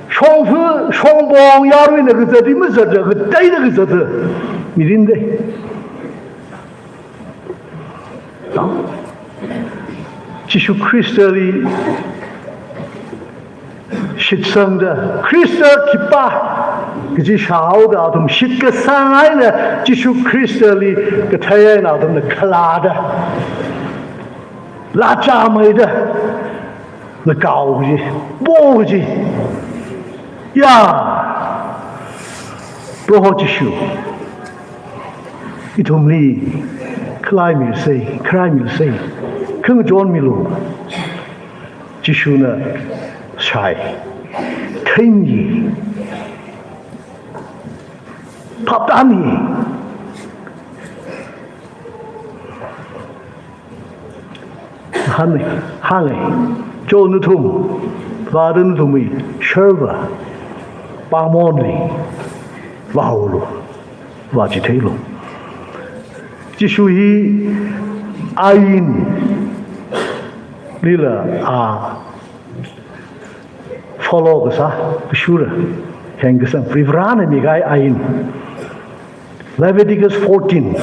Shongfa, shongpong yaruina kazat hi mazatda, kateida kazatda mirin de. Jishu Khristali shitsangda, Khrista khipā kaji shāhaoda athum shitkasang eina Jishu Khristali kathei eina athumna khalada, lāchāmeida, ngakao kaji, po kaji. Ya, Proho Jishu, ithumli khalai mirsei, kharai mirsei, khangachon milu. Jishuna shāi, theingi, phaptāngi. Hāngi, hāngi, cho nathum, vāda nathumwui sharva pāngmonli vāulu, vāchitheilu. Jishu hi ainlila a follow kasā, kashura, hengkasang, Varivarana mikahai ain. Leviticus fourteen,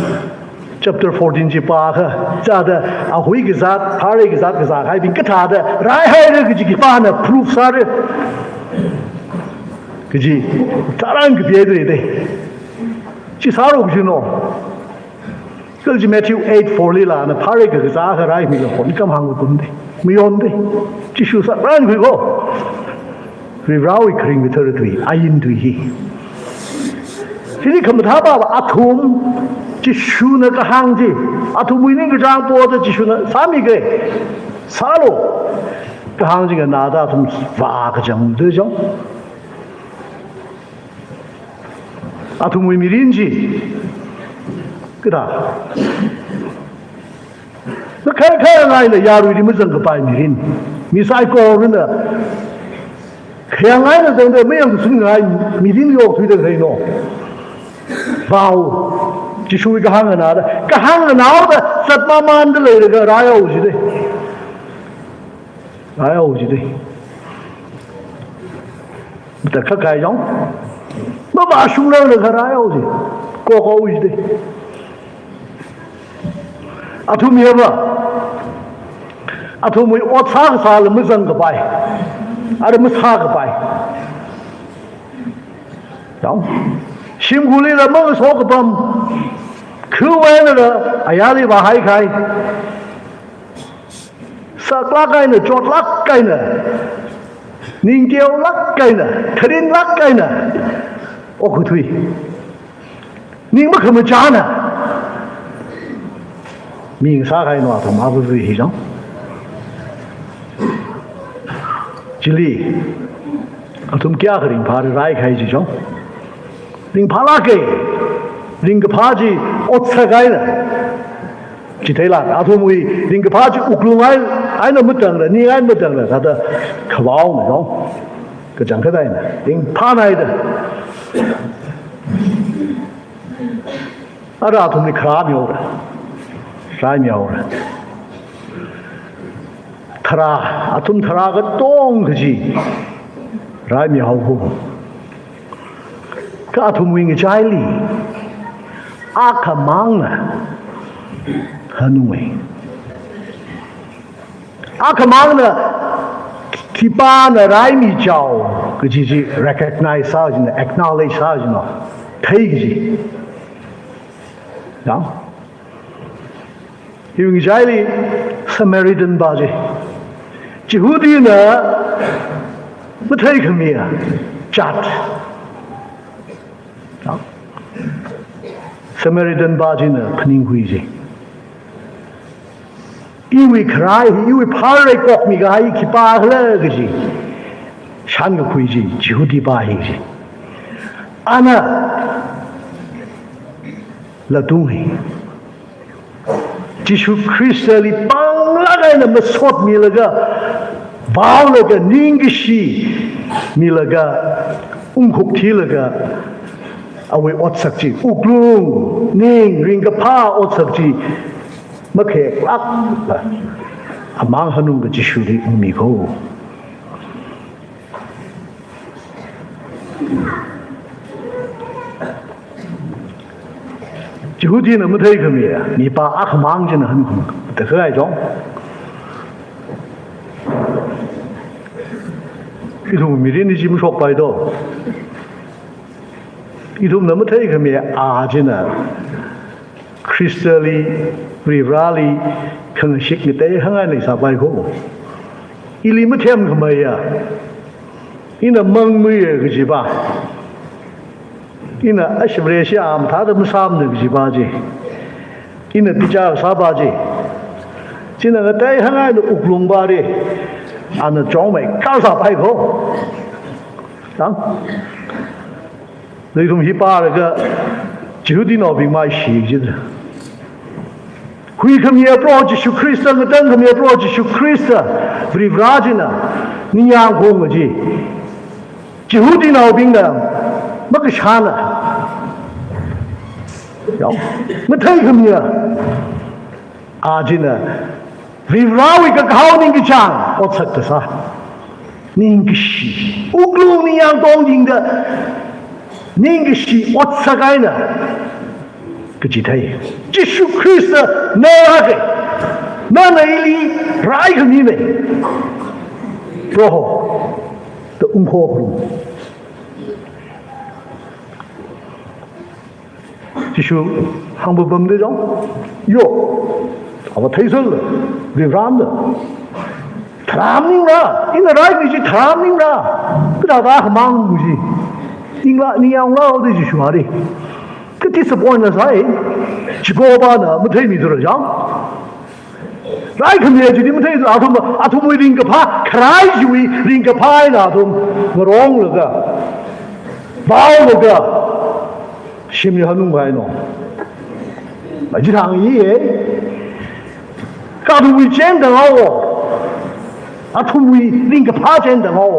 chapter fourteen chi pākha, chithāda ahui kazāt, pharei kazāt, kazākahaibing kathāda raihaira kaji khipāna proof sāra kaji tharan kapihaida lei. Chi sālu kajino. Kala chi Matthew eight four lila na pharei kakazā akha raimila hon kam hāngkapam de. Mayonde. Jishu sāran khuiko. Varivarāwui kharing kathara tui, ain tui hi. Hili khamathā pāva athum, Jishuna kahāng chi, athumwui ningkachāng poda Jishuna sāmi khalei, sālu kahāng chi nganāda athum vākachangda chang. Athumwui mirin chi kathā, na khayā khayāngaina yaruili mazangkapai mirin. Mi saikorana khayāngaina zangda mayangkashungngai mirin yokthuida khalei no. Vāu, Jishuwui kahāng nganāda, kahāng nganāoda zatmamanda leilaga rāyao jidei. Rāyao jidei. Matakhak kahai chang, mavāshunglala kharāyao ji. Kokao jidei. Athum hiva, athumwui ot sākasāla mazangkapai, ara masākapai. Chang, shimkhurlila mangaso kapam, khuiwuilala ayarli vāhai kahai, saklāk eina, chotlāk eina, ningteolāk eina, tharinlāk eina okkathui. Ning makhamachāna mi ngasā kahai no athum avāva̱ hi chang. Chili athum kayākha ringphāra rai kahai chi chang. Ringphālāka, ringkaphā chi otsak eina chitheilāk. Athumwui ringkaphā chi wuklung ei-, eina matangla, ning eina matangla, thāda khavaona chang. Kachangkhat eina ringphānaida. Ara athumli kharā mihaora, rai mihaora. Tharā, athum tharā katonga chi rai mihaowa. Kha athumwui ngachaili akhamangna hanunga. Akhamangna khipāna raimichao kaji chi recognize sā jina, acknowledge sā jina, thei kaji. Yang? Hiwui ngachaili Samaritan pa chi, Jihudina matheikhamiya jat. Yang? Samaritan pa china phaningkhui ji. Iwui kharā hi, iwui phārai kokmi kahai khipākhala kaji shānkakhui ji, Jihudi pa hi ji. Ana latung hi Jishu Khristali panglāk eina masotmilaga, vaolaga, ningkashi milaga, ungkhup thilaga, awui otsak chi, wuklung, ning, ringkaphā otsak chi makhayaklākla amang hanungda Jishuli ungmi ko. Jihudina matheikhamiya mipā akhamang china hanung da kahai chang. Ithum mirin chi mashokpai do. Ithumna matheikhamiya a china Khristali, Varivarāli khangashik ngatei hāngngai leisāpai ko. Ili mathemkhameiya, ina mangmuiya kaji pa, ina ashibreshi a mathāda masāmana kaji pa chi, ina bichar sā pa chi, china ngatei hāngngaina wuklung pa chi, ana chongmeikar sāpai ko. Tang? Nathum hi pālaga Jihudinaobing maishi jida. Huikhamiya Proho Jishu Khrista, ngatangkhamiya Proho Jishu Khrista, Varivarā china ningyāng khaung kaji Jihudinaobingna makashāna. Yao, matheikhamiya a china Varivarāwui kakahao ningkachāng otsak kasā, ningkashi, wuklung ningyāng tongtingda ningkashi otsak eina kachithei. Jishu Khrista na rāke, nana ili raikhamine, Proho, da ungkho kharum. Jishu hāngpapamda chang, yo, ava theisālala, Varivarāna, tharam ningra, ina raimi chi tharam ningra. Kathāda khamang bu chi. Ningla, ningyāngla haoda Jishu ari. Ka disappoint la sāi. Jikopana matheimithura jang. Raikhami chili matheithura athum, athumwui ringkaphā, kharā chiwui ringkaphā eina athum ngaronglaga, vaolaga, shimli hanung kahaina. Aji thang iye. Kha athumwui chenda ngao. Athumwui ringkaphā chenda ngao.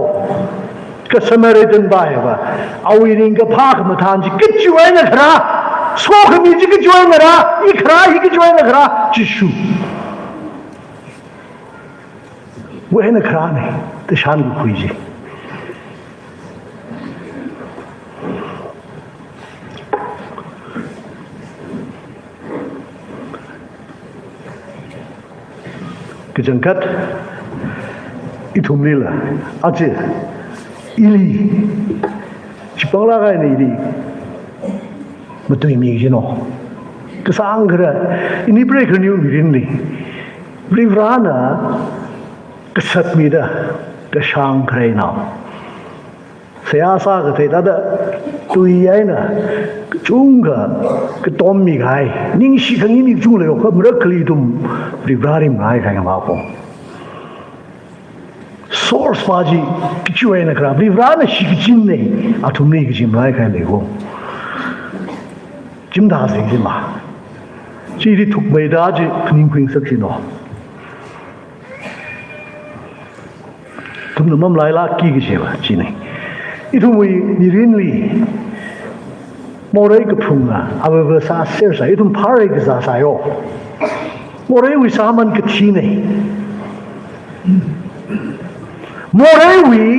Kha Samaritan pā hiva, awui ringkaphā khamathān chi kachiwui eina kharā, sokhami chi kachiwui eina kharā, i kharā hi kachiwui eina kharā, Jishu. Wui eina kharāna, da shānkakhui chi. Kachangkhat, ithumlila, aja, ili, chipangla kahaina ili, matuimi jino. Kasāngkharā, ini preikhaniu mirinli, Varivarana, kasatmida, kashāng khareinao. Seihā sākathei thāda, tui eina, kachungkha, katommi kahai, ningshi khanganing kachungkha leiyo, kha marakhali ithum, Varivarali malai kahai ngama ko. Source pā chi, kachiwui eina kharā, Varivarana shikachinna, athumli kachi malai kahai lei ko. Chimda sing chi ma. Chili thukmeida chi, khaning khuing sak chino. Ithumna mamalailākki kajiva, china. Ithumwui mirinli, morei kaphunga, avāva sāser sai, ithum pharei kazā sāyo. Moreiwui sāman kathina. Moreiwui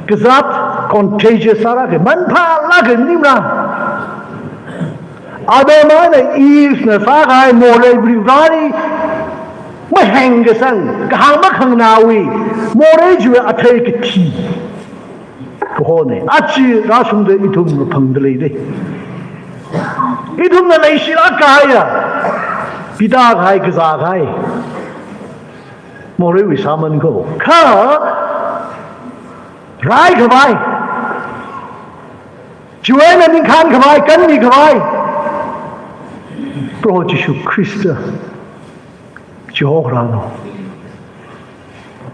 kazāt contagious sālāka, manphālāka maningmara. Adam eina Eve na sākahai morei Varivarali maheng kasang, kahāng makhanganāwui, morei chiwui athei kathi kahona. Aja rāshungda ithum maphangda leida. Ithumna leishilāk kahaiya, pida kahai, kazā kahai. Moreiwui sāman ko. Kha raikhavai, chiwui eina ningkhānkhavai, kanmikhavai, Proho Jishu Khrista chihokharāna.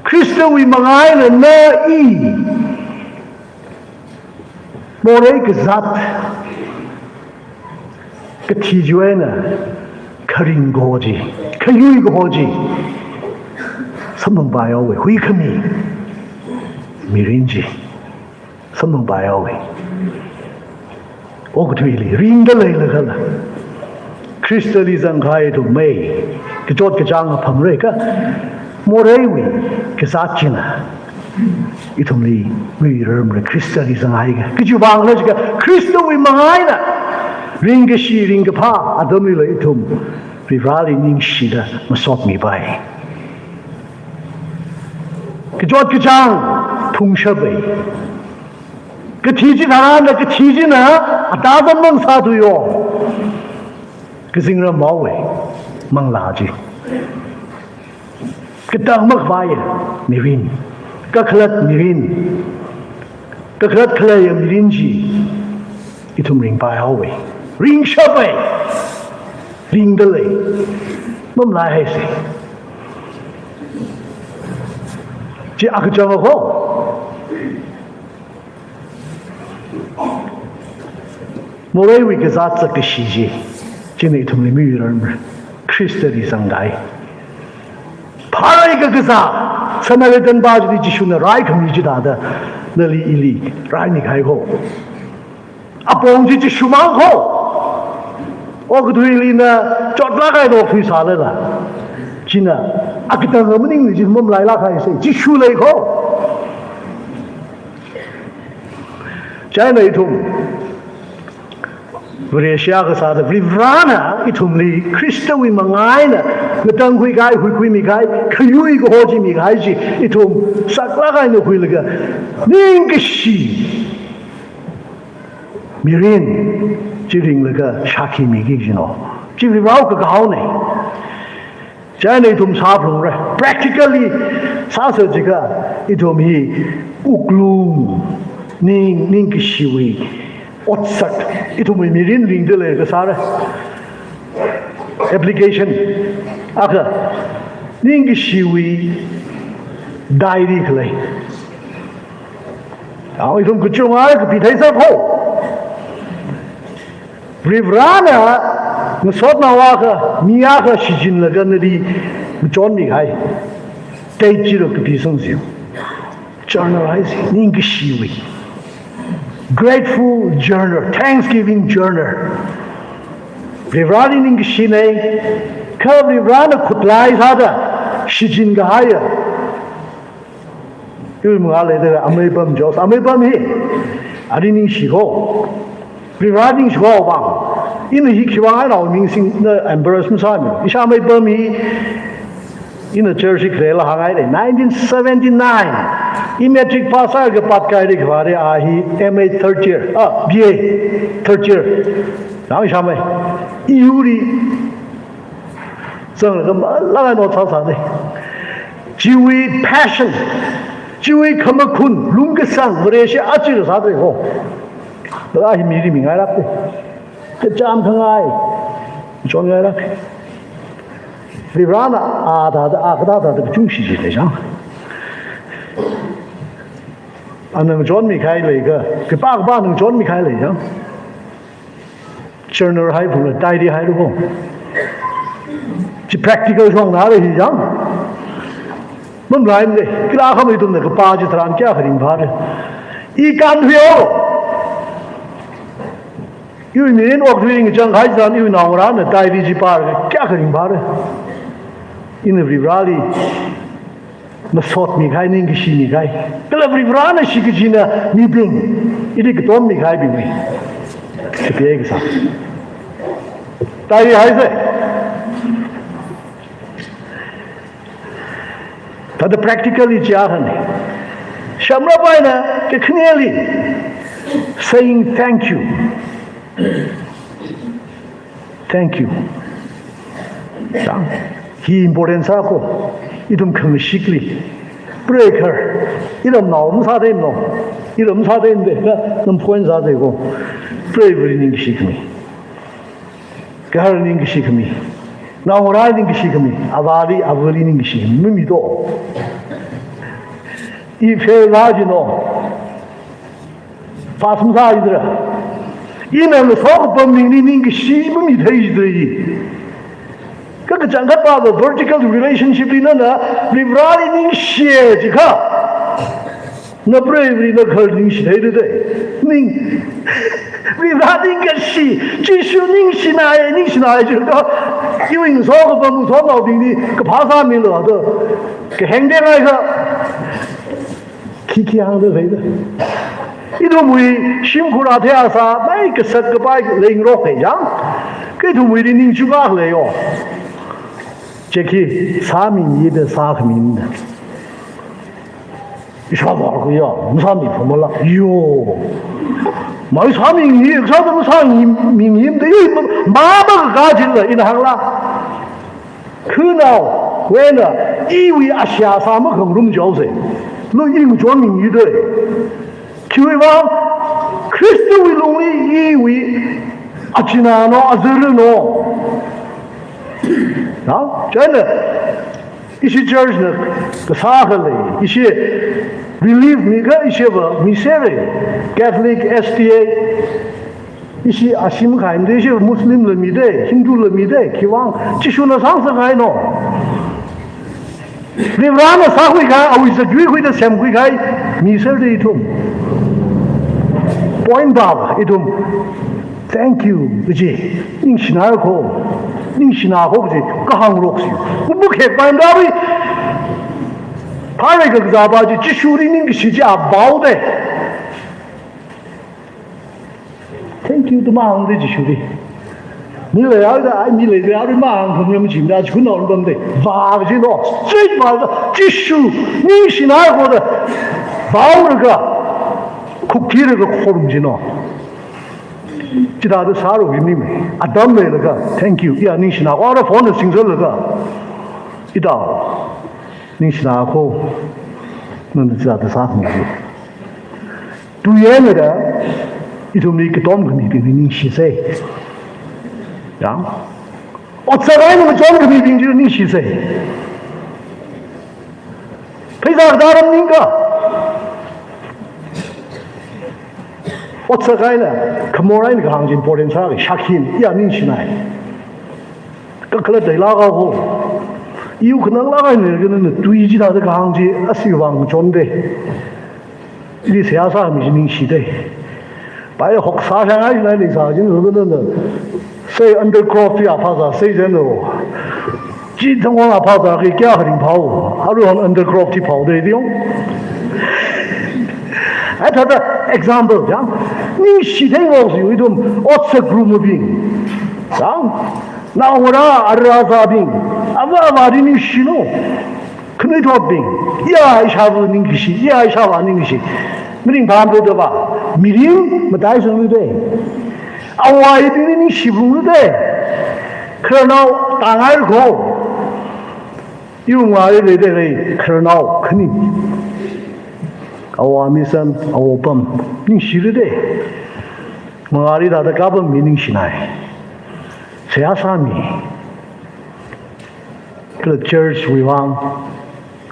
Khristawui manga eina na i morei kazāt kathi chiwui eina kharing kaho chi, khayui kaho chi, samphangpai haowa, huikhami mirin chi samphangpai haowa. Okathuili ringda leilakhala, Khristali zangkahai ithum mai, kachot kachāng apamra kha, moreiwui kazāt china ithumli muirar mara, Khristali zanghaiakha. Kachiwui vangkhala jiakha, Khristawui manga eina ringkashi ringkaphā atamlila ithum Varivarali ningshida masotmipai. Kachot kachāng phungshapa. Kathi chi tharan da, kathi china atazam mang sāthuiyo. Kazingram haowa, manglā chi. Katang makhavaiya mirin, kakhalat mirin, kakhalat khaleiya mirin chi ithum ringpai haowa. Ringshapa, ringda lei, mamalaihai sai. Chi akachang ko. Moreiwui kazāt zakkashi chi, china ithumli muirar mara, Khristali zangkahai. Pharei kakazā, Samaritan pā chili Jishuna raikhami chithāda, nali ili raimikahai ko. Apong chi Jishu mang ko. Okathuili na chotlāk eina okthui sālala, china akatang maningli chi mamalailāk kahai sai, Jishu lei ko. Chieina ithum Vareshi akha sāda, Varivarana ithumli Khristawui manga eina ngatangkhuikahai, huikhuimikahai, khayui kaho chi mikahai chi ithum saklāk eina khuilaga, ningkashi mirin chi ringlaga shākhi miki kajino. Chi Varivarāwui kakahaona. Chieina ithum sāphalungra. Practically sāsa jiakha ithum hi Wuklung, ning, ningkashiwui otsak, ithumwui mirin ringda lei kasāra. Application akha, ningkashiwui diary khalei. Aw, ithum kachungkha kapi theisā ko. Varivarana ngasotnao akha, mi akha shichinlaga nali ngachonmi kahai. Tei chiro kapi sangsiu. Journal haisi, ningkashiwui. Grateful journal, thanksgiving journal. Varivarali ningkashinei, kha Varivarana khutlai sāda shichin kahaiya. Iwui mangā leida amei pam jos, amei pam hi. Ali ningshi ko. Varivarali ningshi ko bang. Ina hi khiwuivang eina ming singna embarrass masāmi. Ishāmei pam hi. Ina church hi khalei la hāngngai lei. Nineteen seventy-nine. I matric pass sālaga pat kaili khavāli a hi M A third year. Ah, B A third year. Nang ishāmei. I yurli zanglaga malang eina ot sāsāda. Chiwui passion, chiwui khamakhun, lungkasang, Vareshi aja sāda ko. Bala hi mili mingailākda. Kachām khangai, chonngailāk. Varivarana a thāda, a kathā thāda kachungshi chi lei chang. Ana ngachonmi kahai lei ka, khipākhapā ana ngachonmi kahai lei chang. Journal hai phungla, diary hailu ko. Chi practical shongna lei hi chang. Mamalaimana, kala khamei ithumna kapā chitharan kayākha ringphāra. I kān huiyo. Iwui mirin okthui ringchang kahai chitharan iwui naongarāna diary chi pālaga kayākha ringphāra. Ina Varivarali masotmi kahai, ningkashimi kahai. Kala Varivarana shikachina mibing, ili katommi kahaibingna. Kapi kasā. Diary haisa. Thāda practically chi akhana. Shamrap eina kakhaneli, saying thank you. Thank you. Chang. Hi important sā ko. Ithum khangashikli. Preikhar. Iramnao masātheimana. Iram sātheimana. Ka nam point sāthei ko. Preiva̱li ningkashi khami. Gaharli ningkashi khami. Naongarāli ningkashi khami. Avāli, ava̱li ningkashi khami. Mami to. I fail la jino. Pass masāhaidara. Ina ngasokapam mibingli ningkashi mamitheidara. Ka kachangkhat pāva vertical relationship li nana Varivarali ningshi jikha. Na preiva̱li na gaharli ningshitheidara. Ning, Varivara ningkashi, Jishu ningshinai, ningshinai jikha. Iwui ngasokapam ngasotnaobingli kaphā sāmilu da. Kaheng deng haikha. Khikhi hāngda leida. Ithumwui shimkhur athei asā, mai kasak kapai leingarok hai chang. Kha ithumwuili ningchukak leiyo. Cheki, sāmimida sākhamida. Ishāvā kuya, masāmi phamala. Yo. Mai sāmingi, sāda masāmi, mingimda, i, ma, ma, ma, kajinla, ina hāngla. Khanaowui eina iwui ashā sā makhangarum jaose. Lo i ngachonmingida. Khiwuivang Khristawui lungli iwui achinano, azarano. Na, chieina ishi church na kasā khalei, ishi relief mi kha ishiva misera. Catholic, S D A, ishi ashim khaimada, ishi Muslim la mida, Hindu la mida, khiwuivang, Jishuna sāngasak haino. Varivarana sākhui kahai, awui zat yuikhuida semkhui kahai, mi serda ithum. Point ba, ithum. Thank you, kaji. Ningshinai ko. Ningshinai ko kaji. Kahāng roksi. Kubu khek pai ndawi. Phālei kakazā ba chi, Jishuli ningkashi chi a bao de. Thank you, tu mahāngde Jishuli. Mi leihaida, ai mi leida, ai mahāng kham yam chimda, chikun on bamde. Ba jino, straight ba, Jishu, ningshinai ko da. Baolaga, khukthiraga khorum jino. Chithāda sāra wui mi me. Atam leilaga, thank you. Iya ningshinai ko, ara phone singzalaga. Ida. Ningshinai ko, nana chithāda sākhangai. Tuiyana da, ithumli katom khamibingli ningshisei. Ya. Otsak eina machon khamibing chili ningshisei. Pheisā kathā ram ningka. Otsak eina, khamor eina kahāng chi important sāki, shakhi, ya ningshinai. Kakhalat dai lāka ho. Iwui khanang lāka eina, khanang na tui chithāda kahāng chi, ashiwui vang chonde. Ili seihā sāmi chi ningshide. Pai hoksā shangai nai leisā jin ru na na. Sei undercroft ya phāzā sei jin ru. Chi thangwang a phāzā khi kya haring phao. Aruihon undercroft chi phao de diong. Ai thāda example jang. Ningshithei ngok si ithum otsak rumabing. Jang. Naongarā arāzābing. Ava avāli ningshinu. Khanuithotbing, ya ishāva ningkashi, ya ishāvā ningkashi. Maningphāmlu da va, mirin mataisanglu de. Awui bingli ningshibinglu de. Khararnao tāngai ko. Iwungwui leida lei khararnao khani. Awui mission, awui pam, ningshilu de. Mangāli tāda kapam mi ningshinai. Seihā sāmi. Kala church wui vang,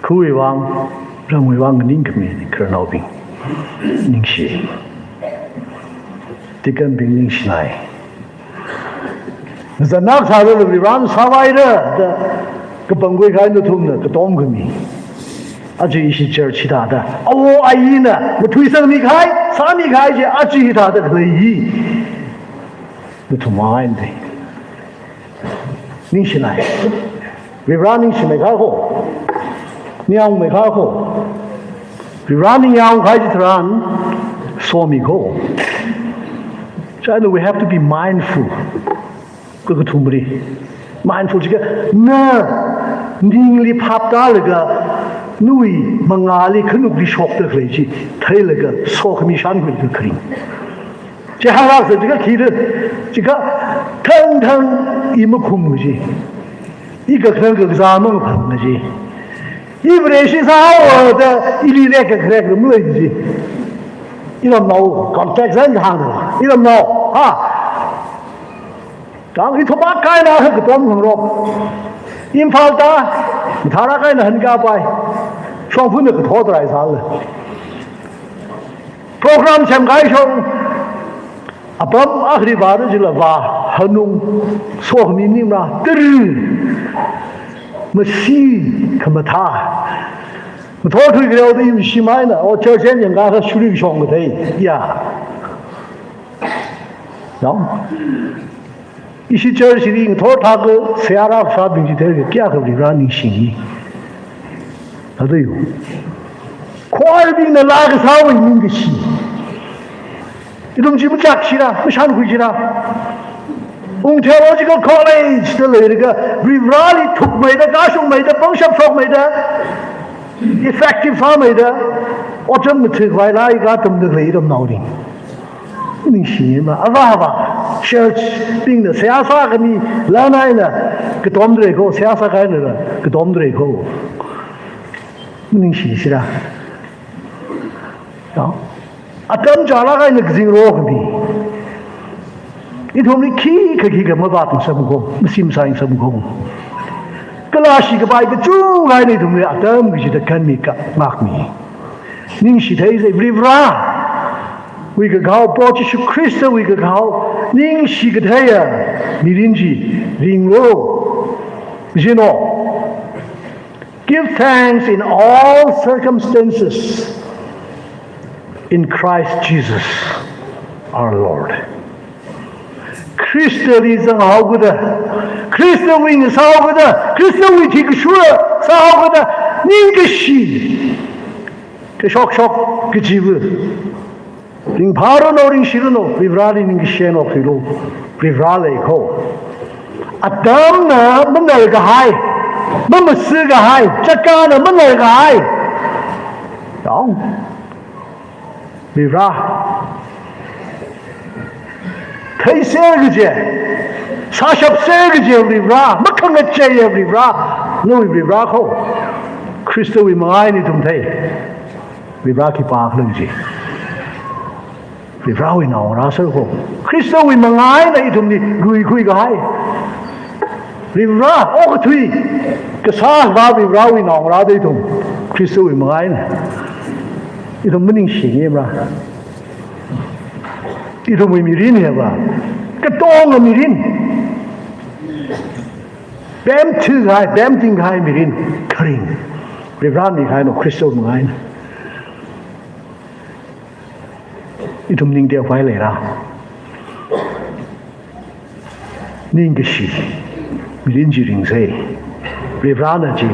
khawui vang, ramwui vang nganingkhami khararnaobing. Ningshi. Deacon bing ningshinai. Zanak sāda Varivarana sāvaira da kapangkhui kahai nathumna katom khami. Aja ishi church hithāda. Awo ayina, mathuisangmi kahai, sāmi kahai chi aja hithāda khalei hi. Nathum ainde. Ningshinai. Varivara ningshimei kha ko. Ningyāngmei kha ko. Varivara ningyāng kahai chitharan somi ko. China we have to be mindful. Kakathumli. Mindful jiakha na ningli phaptālaga nawui mangāli khanukli shokda khalei chi theilaga sokhami shankhuilaga kharing. Chi hānglaga jiakha khida, jiakha thangthang i makhum ji. I kakhanang kakazā maphang ji. I Vareshi sāhaoda ili rek kakrek lumlei ji. Iramnao, context eina hāngda. Iramnao, ha. Tang ithumwui kaina ha katom khangarok. Imphal ta, mathālāk eina hankapai. Shongfana kathot rai sāla. Program semkahai shong, apam akhari vāra jila vā, hanung, sokhami nimra, tiri, masi, khamathā. Mathor thui khareo da yumshimeina, o church eina yangkha kha shuri shong kathei, ya. Yong. Ishi church li ngathor thākha seihā rākashābing chi theilaga kayākha Varivara ningshingi. Thāda yo. Choir bingna laa kasāwui ningkashi. Ithum chi machakshira, mashankhuishira. Ung Theological College da leilaga, Varivarali thukmeida, kashungmeida, pangshap shokmeida, effective sāmeida, otram mathik vailai katamda khalei iramnaobing. Ningshima, avā avā, church bingna seihā sākhami, lānaina, katomda lei ko, seihā sākahaina, katomda lei ko. Ningshishira. Ya. Atam chālāk eina kazingrokhami. Ithumli khikha khikha mavātngasakmako, mashimsāngasakmako. Kala shikapai kachungkha eina ithumli atam kachida khanmi kha ngākmi. Ningshitheisei Varivara. Wui kakhao, Proho Jishu Khristawui kakhao, ningshi katheiya mirin chi ringlu. Jino. Give thanks in all circumstances in Christ Jesus our Lord. Khristali zanghaokida, Khristawui ngasāhaokida, Khristawui thikashura sāhaokida, ningkashi kashokshok kajiva. Ringphāranu, ringshiranu, Varivarali ningkashi eina okhuilu, Varivara lei ko. Atamna manarkahai, mamasi kahai, chakana manarkahai. Yong. Varivara. Theiser kaje, sāshapser kaje Varivara, makhangatcheiya Varivara, nawui Varivara ko. Khristawui mangā eina ithum thei. Varivara khipākhala chi. Varivarāwui naongarā sāra kho. Khristawui manga eina ithumli ruikhui kahai. Varivara, okathui kasā Varivarāwui naongarā da ithum. Khristawui manga eina. Ithum maningshingamra. Ithumwui mirin hiva katonga mirin. Pemthil kahai, pemting kahai mirin kharing Varivarāna mikahai no Khristawui manga eina. Ithum ning teokhavai leira. Ningkashi mirin chi ringsa. Varivarāna chi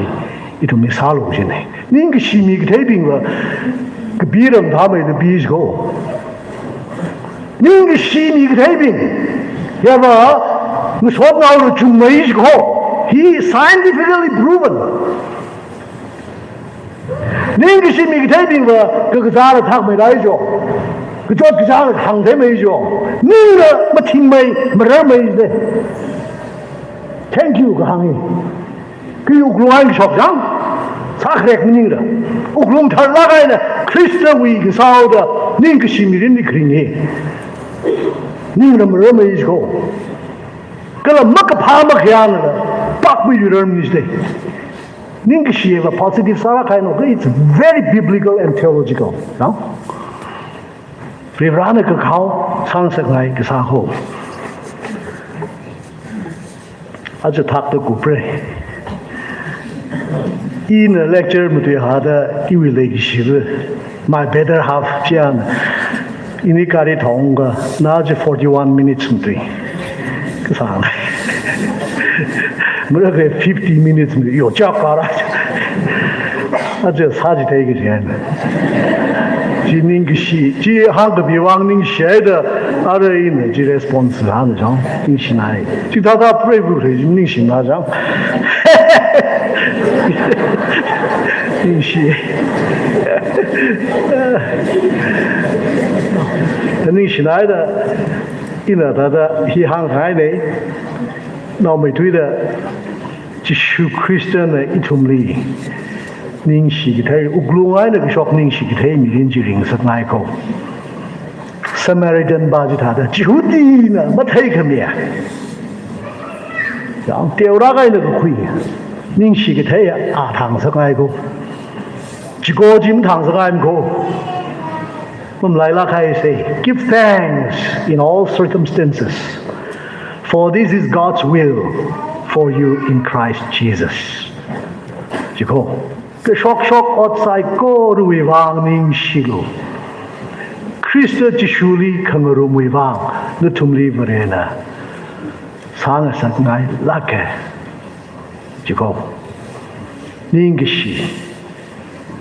ithumli sālu jina. Ningkashi mi katheibingva kapi ramthāmeida pi jiko. Ningkashi mi katheibing hiva ngasotnaola chungmei jiko. He is scientifically proven. Ningkashi mi katheibingva kakazāla thakmeilei jo. Kachot kachāla hāngtheimei jo. Ningla mathingmei, mararmei de. Thank you kahāng hi. Kha wuklung eina kashok chang, sākharek maningra. Wuklung tharlāk eina Khristawui kasāhaoda ningkashi mirinli kharing hi. Ningla mararmei jiko. Kala makaphā makhayānala pakpi yurarmei jide. Ningkashi hiva positive sālāk kahai no, it's very biblical and theological. No? Varivarāna kakhao sāngasakngai kasā kho. Aja thakta kupra. Ina lecture matui hāda iwui leikashiva, my better half chian. Ini gari thongakha, na chi forty-one minutes matui kasāng. Mara kha fifty minutes matui, yo, chak kara. Aja sāchithei kajian. Chi ningkashi, chi hāngkapiwui vang ningshihaida, ara ina chi response hāngchang, ningshinai. Chithāda preiva khalei chi ningshina chang. Ningshi. Ningshinaida, ina thāda hi hānghainei. Naomeithuida, Jishu Khristana ithumli ningshi kathei, wuklung eina kashok ningshi kathei mirin chi ringngasakngai kho. Samaritan pa chithāda, Jihudina matheikhamiya. Yang teolāk eina kakhui. Ningshi kathei a thāngasakngai kho. Chiko chi mathāngasakngai kho. Mamalailāk haisa, give thanks in all circumstances, for this is God's will for you in Christ Jesus. Chiko, kashokshok ot saikorawui vang ningshilu. Khrista Jishuli khangarumwui vang nathumli Varena sāngasakngailāka. Chiko, ningkashi,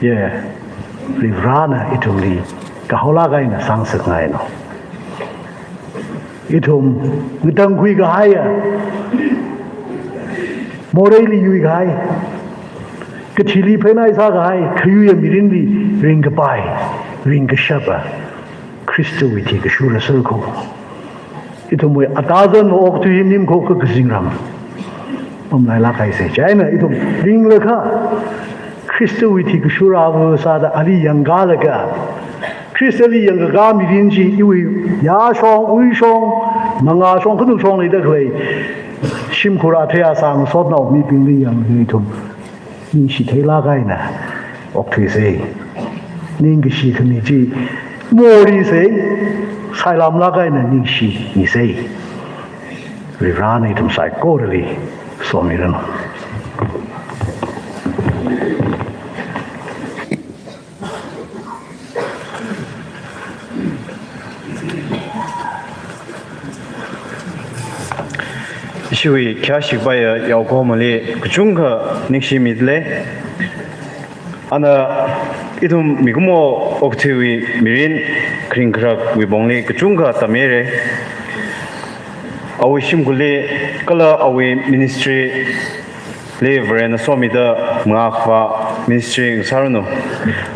ye, Varivarana ithumli kahaolāk eina sāngasakngaino. Ithum ngatangkhui kahaiya, moreili yuikahai, kathili pheinaisā kahai, khayuiya mirinli ringkapai, ringkashapa Khristawui thi kashura sāra kho. Ithumwui atazan okathui hi nimkho kha kazingram mamalailāk haisa. Chieina ithum ringlakha Khristawui thi kashura ava sāda ali yangkalaga, Khristali yangkaka mirin chi iwui yāshong, uishong, mangāshong, khanukshong leida khalei shimkhur athei asang sotnao mibingli yanglaga ithum ningshi theilāk eina okthuisa. Ningkashi khami chi morisa, sailamlāk eina ningshimisa. Varivarana ithum saikorali somiranu. Ishiwui khayāshi kapaiya yaokahomali kachungkha ningshimidalei. Ana ithum mikumo okathuiwui mirin kharing kharakwui pongli kachungkha tammirei. Awui shimkhurli kala awui ministry li Varena somida mangā khavā ministry ngasāranu.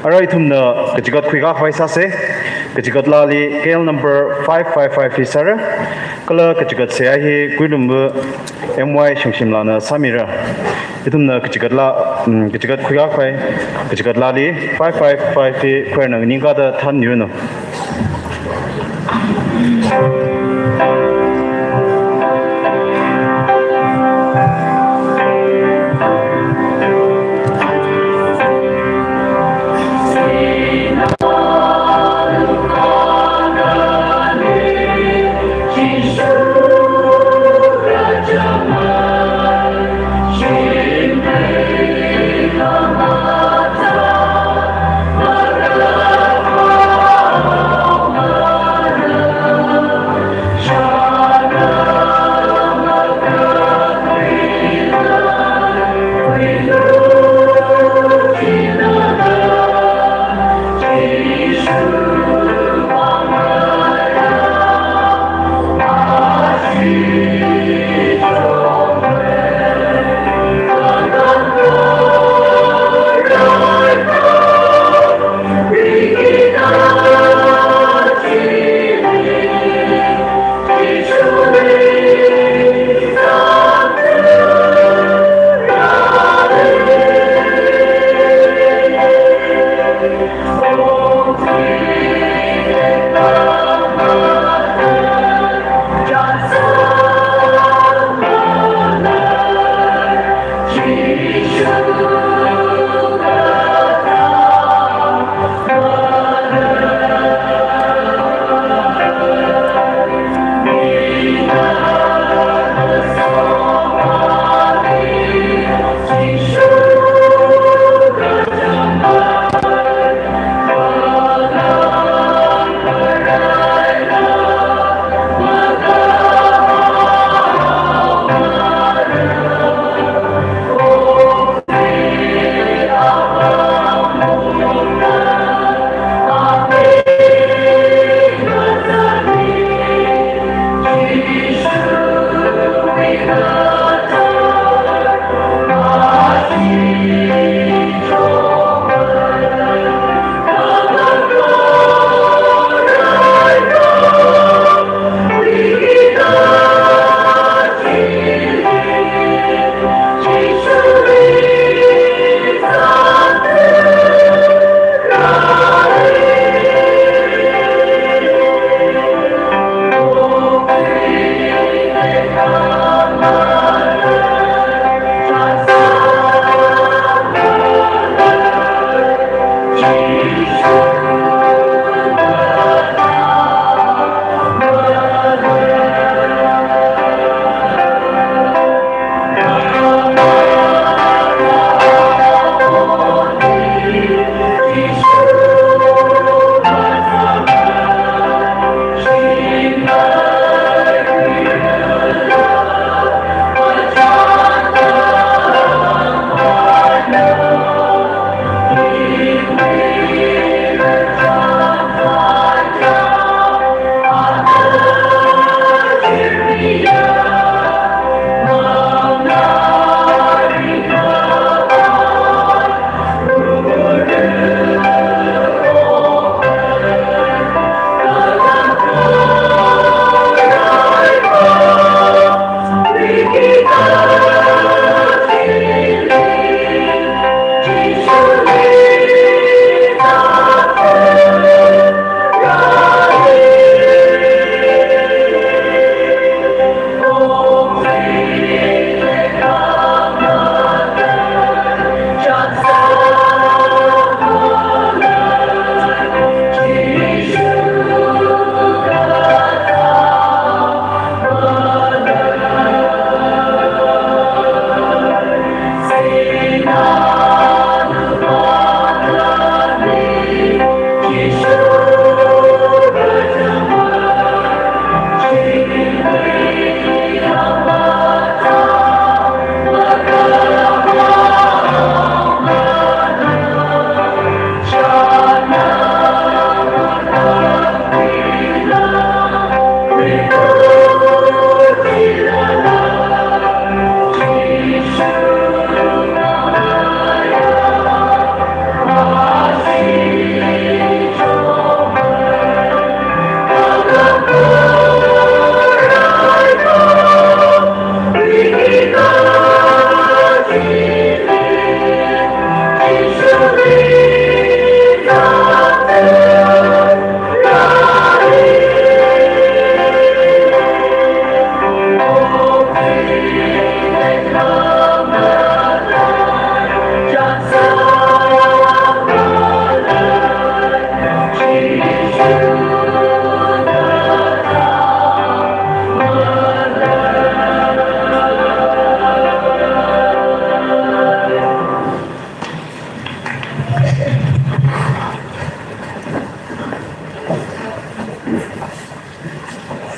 Ara ithumna kachigat khuikakhavai sāsa, kachigat laali K L number five five five hi sāra, kala kachigat seihā hi Kuilumva M Y Shangshimlana sāmira. Ithumna kachigat laa, mm, kachigat khuikakhavai, kachigat laali five five five hi khuirana nganingkāda thanmiranu.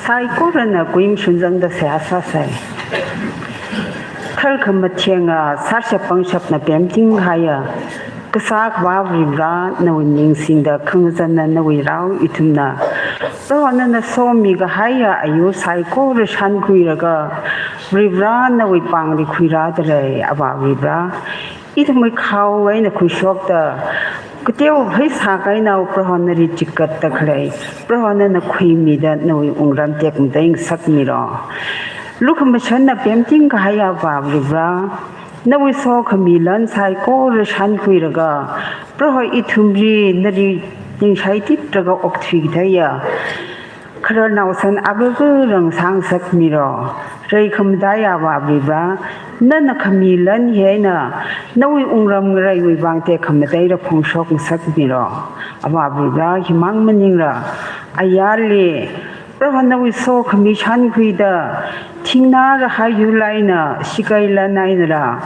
Saikorana kuimshun zangda seihā sāsai. Tharkhamatheng sārshap pangshapna pemting kahaiya Kasā Akhava Varivara, nawui ming singda khangazanna nawui rao ithumna Proho nana somi kahaiya ayur saikora shānkhuilaga Varivara nawui pāngli khuirāda lei. Avā Varivara, ithumwui khao eina khuishokta, kateo pheisā kahainao Proho nali chigatda khalei Proho nana khuimida nawui wungram tekmatei ngasakmilo. Lukhamashanna pemting kahaiya Avā Varivara, nawui sokhami lan saikora shānkhuilaga Proho ithumli nali ningshai titraga okthui katheiya khararnao san akha akha rāngasakmilo. Reikhamataiya Avā Varivara, nana khami lan hi eina nawui wungram ngareiwui vang tekhamateila phongshok ngasakmilo. Avā Varivara, himang maningla ayarli Proho nawui sokhami shānkhuida thingnā rahai yur eina shikai lan einala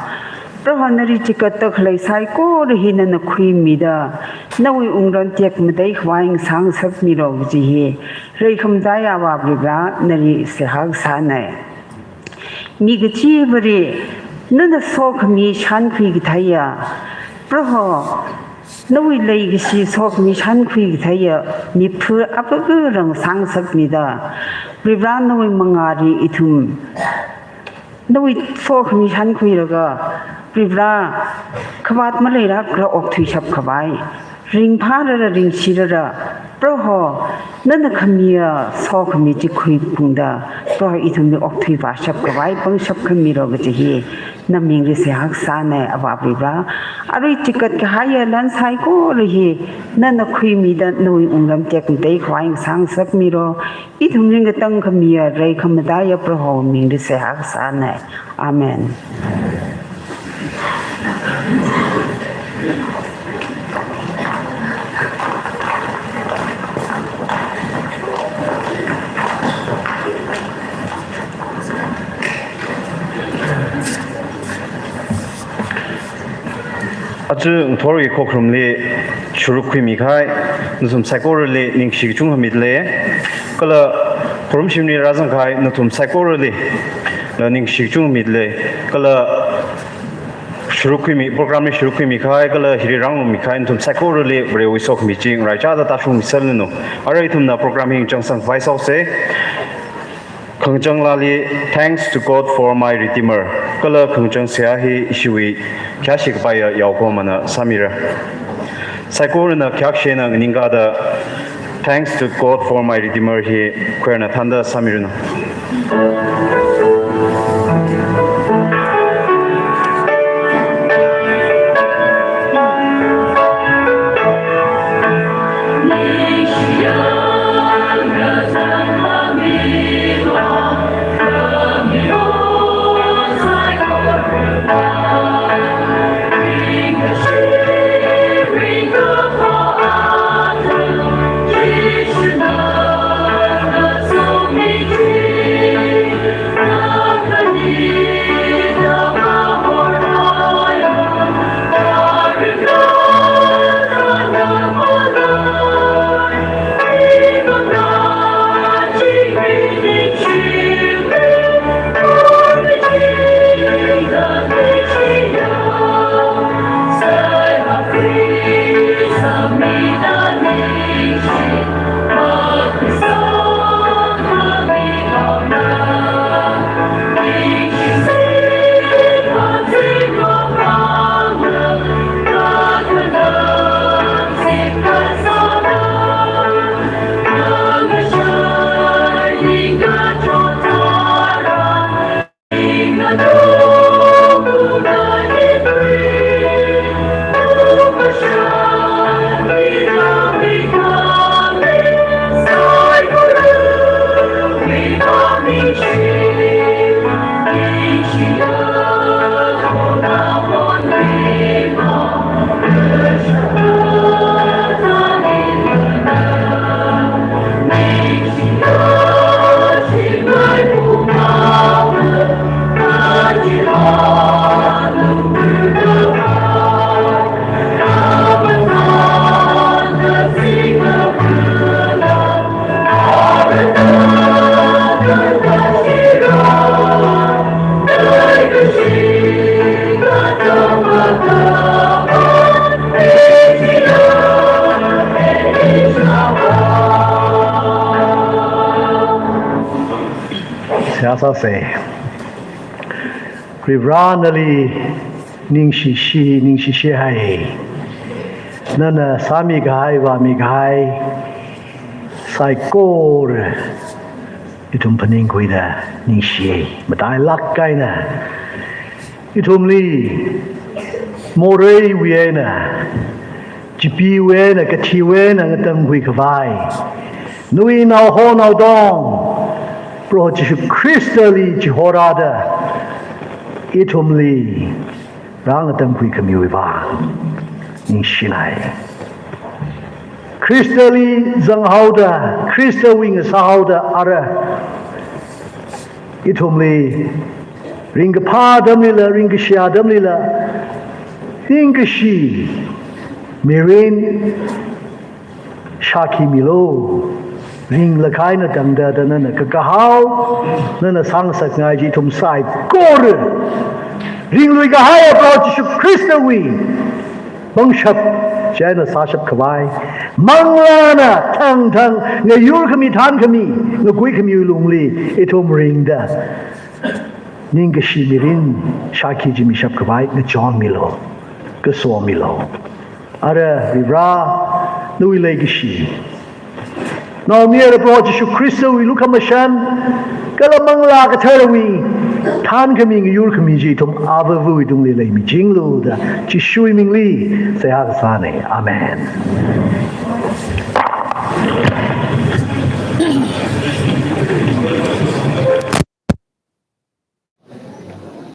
Proho nali chigatda khalei saikora hi nana khuimida nawui wungram tekmatei khavai ngasā ngasakmilo kaji hi reikhamataiya Avā Varivara nali seihā kasānei. Mi kachivali nana sokhami shānkhui katheiya Proho, nawui leikashi sokhami shānkhui katheiya miphu akha akha rāngasakmida Varivara nawui mangāli ithum nawui sokhami shānkhuilaga, Varivara, khavāt maleilākla okthuishap khavai, ringphālala ringshilala, Proho, nana khamiya sokhami chi khuiphungda, Proho ithumli okthui vāshap khavai pangshap khamilu kaji hi, namingli seihā kasāna, Avā Varivara. Arui chikat kahaiya lan saikora hi, nana khuimida nawui wungram tekmatei khavai ngasā ngasakmilu. Ithumli ngatangkhamiya, rei khamataiya Proho mingli seihā kasāna. Amen. Aja ngathorwui khokharumli sharuk khuimi kahai nathum saikorali ningshi kachungkha midalei. Kala khorumshimli rāzang kahai nathum saikorali na ningshi kachungkha midalei. Kala sharuk khuimi, program li sharuk khuimi kahai, kala hili rāngarummi kahai nathum saikorali Varewui sokhami chi ngaraichāda tāshungmiserranu. Arui ithumna program hi ngachangsang khavai sāusa. Khangachang laali, Thanks to God for My Redeemer. Kala khangachang seihā hi ishiwui khayāshi kapaiya Yaokhomana sāmira. Saikorana khayākshi eina nganingkāda Thanks to God for My Redeemer hi choir na thānda sāmiranu. Seihā sāsa. Varivara, nali ningshishi, ningshishi hai. Nana sāmi kahai, vāmi kahai saikora ithum phaningkhuida ningshi. Matailāk eina ithumli moreiwui eina, chipeewui eina, kathiwui eina ngatamkhui khavai nawui naoho naotong Proho Jishu Khristali chihorāda ithumli rāngatamkhui khamiwui vang ningshinai. Khristali zanghaoda, Khristawui ngasāhaoda ara ithumli ringkaphā atamlila, ringkashi atamlila, ringkashi mirin shākhuimilu. Ringlakha eina tangda da nana kakahao, nana sāngasakngai chi ithum saikora ringlui kahaiya Proho Jishu Khristawui pangshap chieina sāshap khavai, manglāna thangthang ngayurkhami, thānkhami, ngakuikhamiwui lungli ithum ringda ningkashi mirin shākhi chi mishap khavai ngachonmilu, kasomilu. Ara Varivara, nawui leikashi, Naomayara Proho Jishu Khristawui lukhamashan, kala Manglā Katharawui thānkhami ngayurkhami chi ithum Avāvawui tungli leimichinglu da Jishuwui mingli seihā kasāna. Amen.